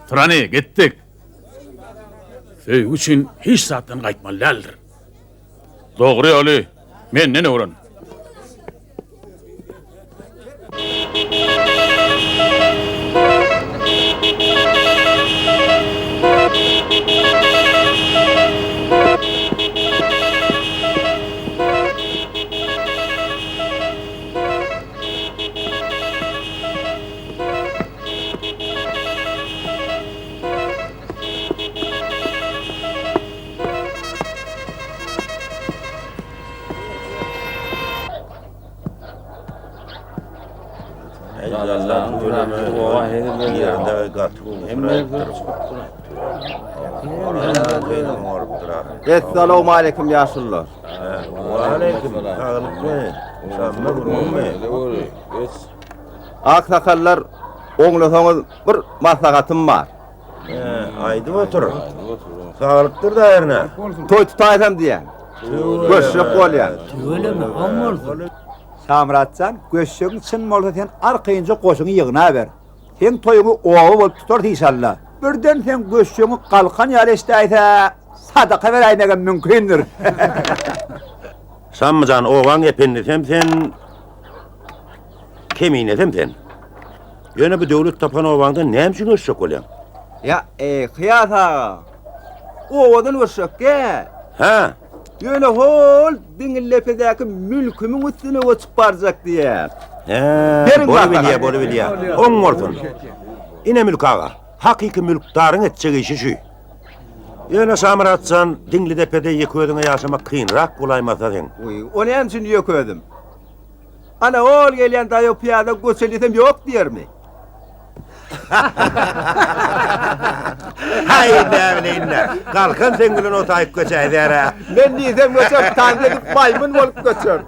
S13: Turany, gitdik! Söýgi üçin hiç zatdan gaýtmaly däldir. Dogry ýoly menden öwren.
S2: Essalawmaleýkim ýaşulular.
S10: Waleýkim, saglykmy? Şammy gurgunmy?
S2: Aksakallar, oňlasaňyz bir maslahatym bar.
S10: Aýdyp otur. Saglykdyr-da hernä.
S2: Toý tutaýsam diýýän. Göçjek bolýan.
S16: Tüweleme, oň bolsun. Şamyrat jan, göçjegiň çyn bolsa sen arkaýynja goşuňy ýygnaber. Seň toýuňy oba bolup tutarys işalla. Birden seň göçjegiňi galkan ýaly eşidäýse, sadaka beräýmegem mümkindir.
S10: Şammy jan, obaň ependisem sen, keminesem sen. Ýöne bu döwlet tapan obaňdan näme üçin göçjek bolýaň?
S2: Ýa, eý, Kyýas aga, obadan göçjek däl.
S10: Hä?
S2: Ýöne hol Diňildepedäki mülkümiň üstüne göçüp barjak diýýär.
S10: Hä,
S2: Beriň
S10: bolubilýär,
S2: maslahat.
S10: bolubilýär. Oň bolsun. Ine Mülk aga, hakyky mülkdaryň etjek işi şü. Ýöne Şamyrat jan, Diňlidepede ýeke özüňe ýaşamak kynrak bolaýmasa seň.
S2: Wiý, o näme üçin ýeke özüm? Ana, hol gelýän daýaw pyýada göçel diýsem ýok diýermi?
S10: Haý, näbileýin-dä. Galkan seň bilen o taýyp göçäýdär-ä.
S2: Men diýsem göçer, tans edip maýmyn bolup göçer.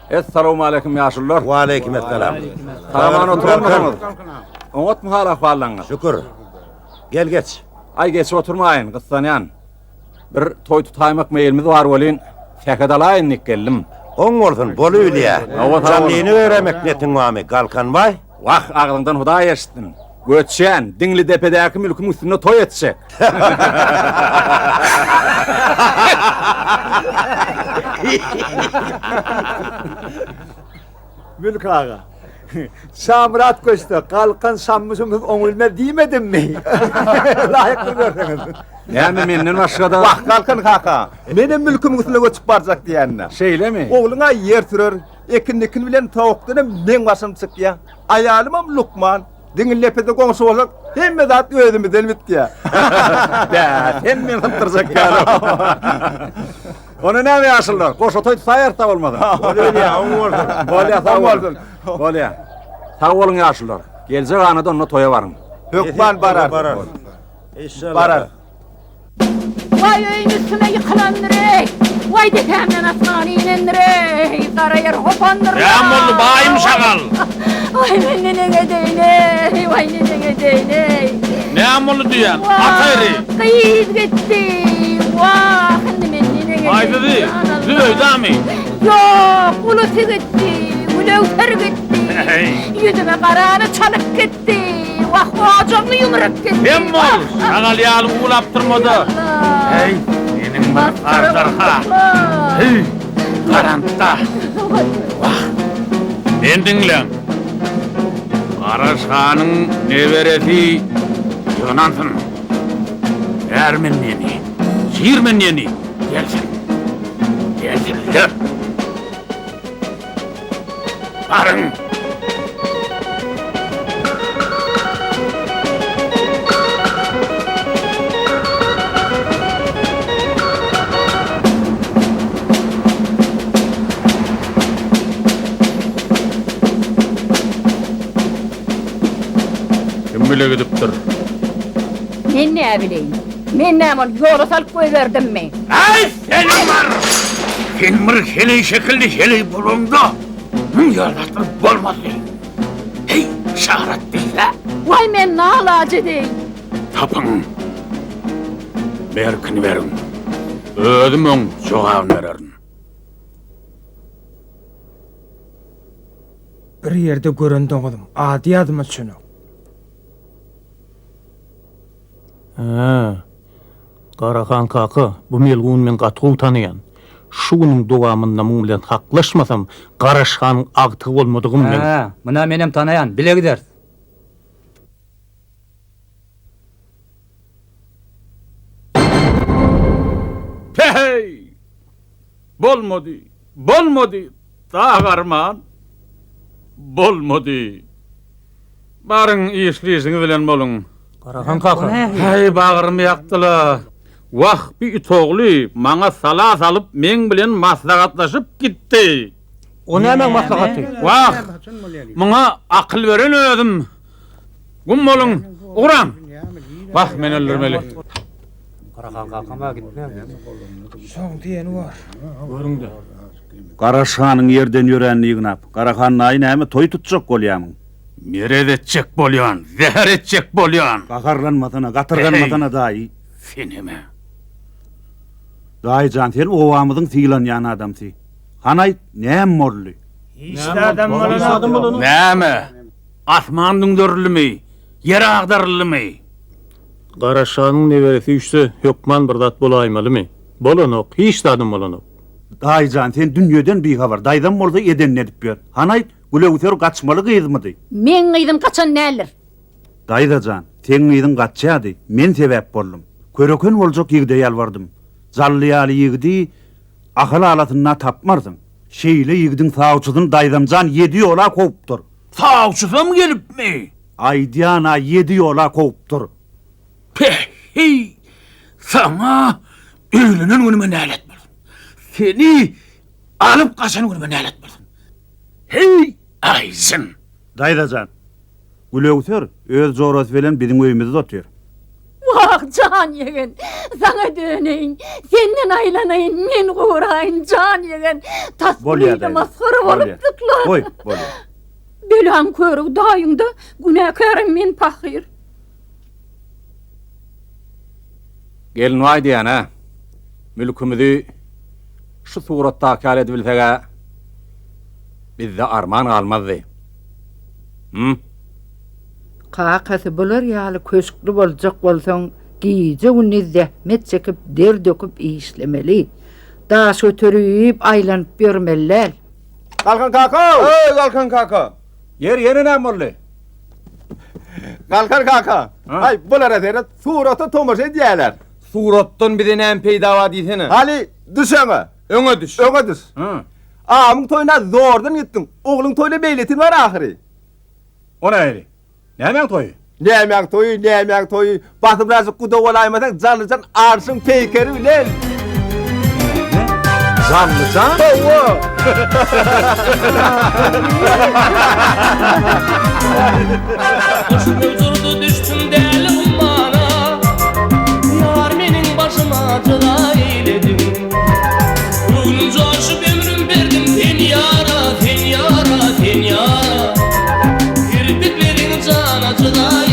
S8: Essalawmaleýkim ýaşulular.
S10: Waleýkim essalam.
S8: Sag-aman oturanmysyňyz? Oňatmy hal-ahwallaryňyz?
S10: Şükür. Gel geç.
S8: Aý geçip oturmaýyn, gyssanýan. Bir toý tutaýmak meýlimiz bar welin, sähet alaýyn diýip geldim.
S10: Oň bolsun, bolubilýä. Janlyny öýremek netiň barmy, Galkanbaý?
S8: Wah, agzyňdan Hudaý eşitsin. Göçýän, Diňlidepedäki mülküň üstünde toý etjek.
S16: Mülk aga, Şamyrat göçse, Galkan Şammyşymyz oňulmaz diýmedimmi? Laýykly görseňiz.
S8: Näme menden başga-da?
S2: Wah, Galkan kaka, menem mülkümiň üstüne göçüp barjak diýýän-dä.
S8: Şeýlemi?
S2: Ogluň-a ýer sürer, ekin-dikin bilen towukdan hem meň başym çykýa. Aýalymam lukman. Diňildepede goňşy bolsak, hemme zat özümizden bitýä.
S8: Bä, sen meni sypdyrjak ýaly. Onda näme ýaşulular, goşa toý tutaýarys-da bolmasa.
S10: Bolýa, oň bolsun.
S8: Bolýa, sag bolun. Bolýa. Sag boluň ýaşulular. Geljek anada onda toýa baryň.
S2: Hökman bararys. Bararys.
S18: Waý öýüň üstüme ýykylandyr-eý! Waý depämden asman inendir-eý! Gara ýer hopandyr-la!
S21: Näme boldy, baýym şagal?
S18: Waý men neneň edeýin-eý! Waý neneň edeýin-eý!
S21: Näme boldy diýýän, at aýry!
S18: Wah, gyz gitdi! Wah, indi men neneň edeýin,
S21: Haýsysy?
S18: jan Alla!
S21: Zübeýdamy?
S18: Ýok, ulusy gitdi, Gülöwser gitdi! Ýüzüme garany çalyp gitdi! Wah, ojagyňy ýumrup gitdi.
S21: Sem bol, şagal ýaly uwlap durma-da. Heý, seniň bir aždarha. Heý, garantda. Wah, meni diňläň. Garaş hanyň neberesi ýygnansyn. Ärmen diýeni, şirmen diýeni gelsin. Gelsinler. Baryň! Kim bile gidipdir?
S18: Men näbileýin? Men näme ony ýola salyp goýberdimmi?
S21: Äý, seniň bir! Sen bir heleý şekilli heleý bolaňda, muň ýaly zatlar bolmazdy. Heý, yşarat diýse.
S18: Waý, men nalaç edeýin?
S21: Tapyň. Berkini beriň. Özüm oň jogabyny bererin.
S22: Bir ýerde gören doňuzym, ady ýadyma düşenok.
S23: Hä, Garahan kaka, bu melguny men gaty gowy tanaýan. Şu günüň dowamynda muň bilen haklaşmasam, Garaş hanyň agtygy bolmadygym meň.
S24: Hä, muna menem tanaýan, bile gideris.
S21: Päheý! Bolmady, bolmady, dag arman, bolmady. Baryň, işli-işiňiz bilen boluň.
S23: Garahan kaka.
S21: Häý, bagrymy ýakdy-la. Wah, bi it ogly maňa sala salyp, meň bilen maslahatlaşyp gitdi.
S23: O nämäň maslahaty?
S21: Wah, muňa akyl beren özüm. Gum boluň, ugraň! Wah, meni öldürmeli.
S24: Garahan kakam-a gitmez.
S22: Şoň diýeni bor.
S21: Görüň-de.
S13: Garaş hanyň ýerden ýöränini ýygnap, Garahan daýy näme toý tutjak bolýamyň?
S21: Merez etjek bolýan, zäher etjek bolýan.
S13: Gaharlanmasana, gatyrganmasana daýy.
S21: Senem-ä.
S13: Daýy jan, sen obamyzyň sylanýan adamsy. Hany aýt, näme boldy?
S22: Hiç zadam bolanok.
S21: Näme? Asman düňderilimi? Ýer agdaryldymy?
S23: Garaşanyň neberesi üýşse, hökman bir zat bolaýmalymy? Bolanok, hiç zadam bolanok.
S13: Daýy jan, sen dünýeden bihabar, daýzam bolsa edenini edip ýör. Hany aýt, Gülöwser gaçmaly gyzmydy?
S18: Meň gyzym gaçan däldir.
S13: Daýza jan, seň gyzyň gaçýady, men sebäp boldum. Köreken boljak ýigide ýalbardym. Jally ýaly ýigidi. Ahal alasynda tapmarsyň. Şeýle ýigidiň sawçysyny daýzam jan ýedi ýola kowupdyr.
S21: Sawçysam gelipmi?
S13: Aýdýan-a ýedi ýola kowupdyr.
S21: Päheý, saňa öýlenen günüme nälet bolsun. Seni alyp gaçan günüme nälet bolsun. Heý, aýjyn!
S13: Daýza jan, Gülöwser öz jorasy bilen biziň öýümizde otyr.
S4: Wah, jan ýegen, saňa döneýin, senden aýlanaýyn, men goraýyn, jan ýegen, tas bu
S13: Bolýar,
S4: ýerde
S13: daýza,
S4: masgara
S13: bolýar.
S4: bolupdyk-la.
S13: Goý, bolýar.
S4: Belaň körügi daýyňda, günäkärem men pahyr.
S3: Gelin baý diýýän-ä, mülkümizi şu suratdaky ýaly edibilseg-ä, bizde arman galmazdy. Hum?
S4: Kakasy bular ýaly köşkli boljak bolsaň, gije-gündiz zähmet çekip, der döküp işlemeli. Daş göterip aýlanyp ýörmeli däl.
S2: Galkan kaka! Eý, Galkan kaka!
S3: Ýeri, ýene näme boldy?
S2: Galkan kaka! Aý, bulara seret, surata tomaşa edýärler.
S6: Suratdan bize näme peýda bar diýsene.
S2: Hany, düş öňe.
S6: Öňe düş.
S2: Öňe düş. Agamyň toýuna zordan gitdiň. Ogluň toýuna meýletin bar ahyry.
S3: O nähili? Nämäň toýy?
S2: Nämäň toýy, nämäň toýy? Basymrazyk guda bolaýmasaň, Janlyjan arşyň peýkeri bilen.
S3: Janlyjan?
S2: Hawa.
S14: Başym durdy düşdüm däli ummana Ýar meniň başyma jyza eýlediň Göwnüm joşup ömrüm berdim sen ýara sen ýara sen ýara Kirpikleriň jana jyza.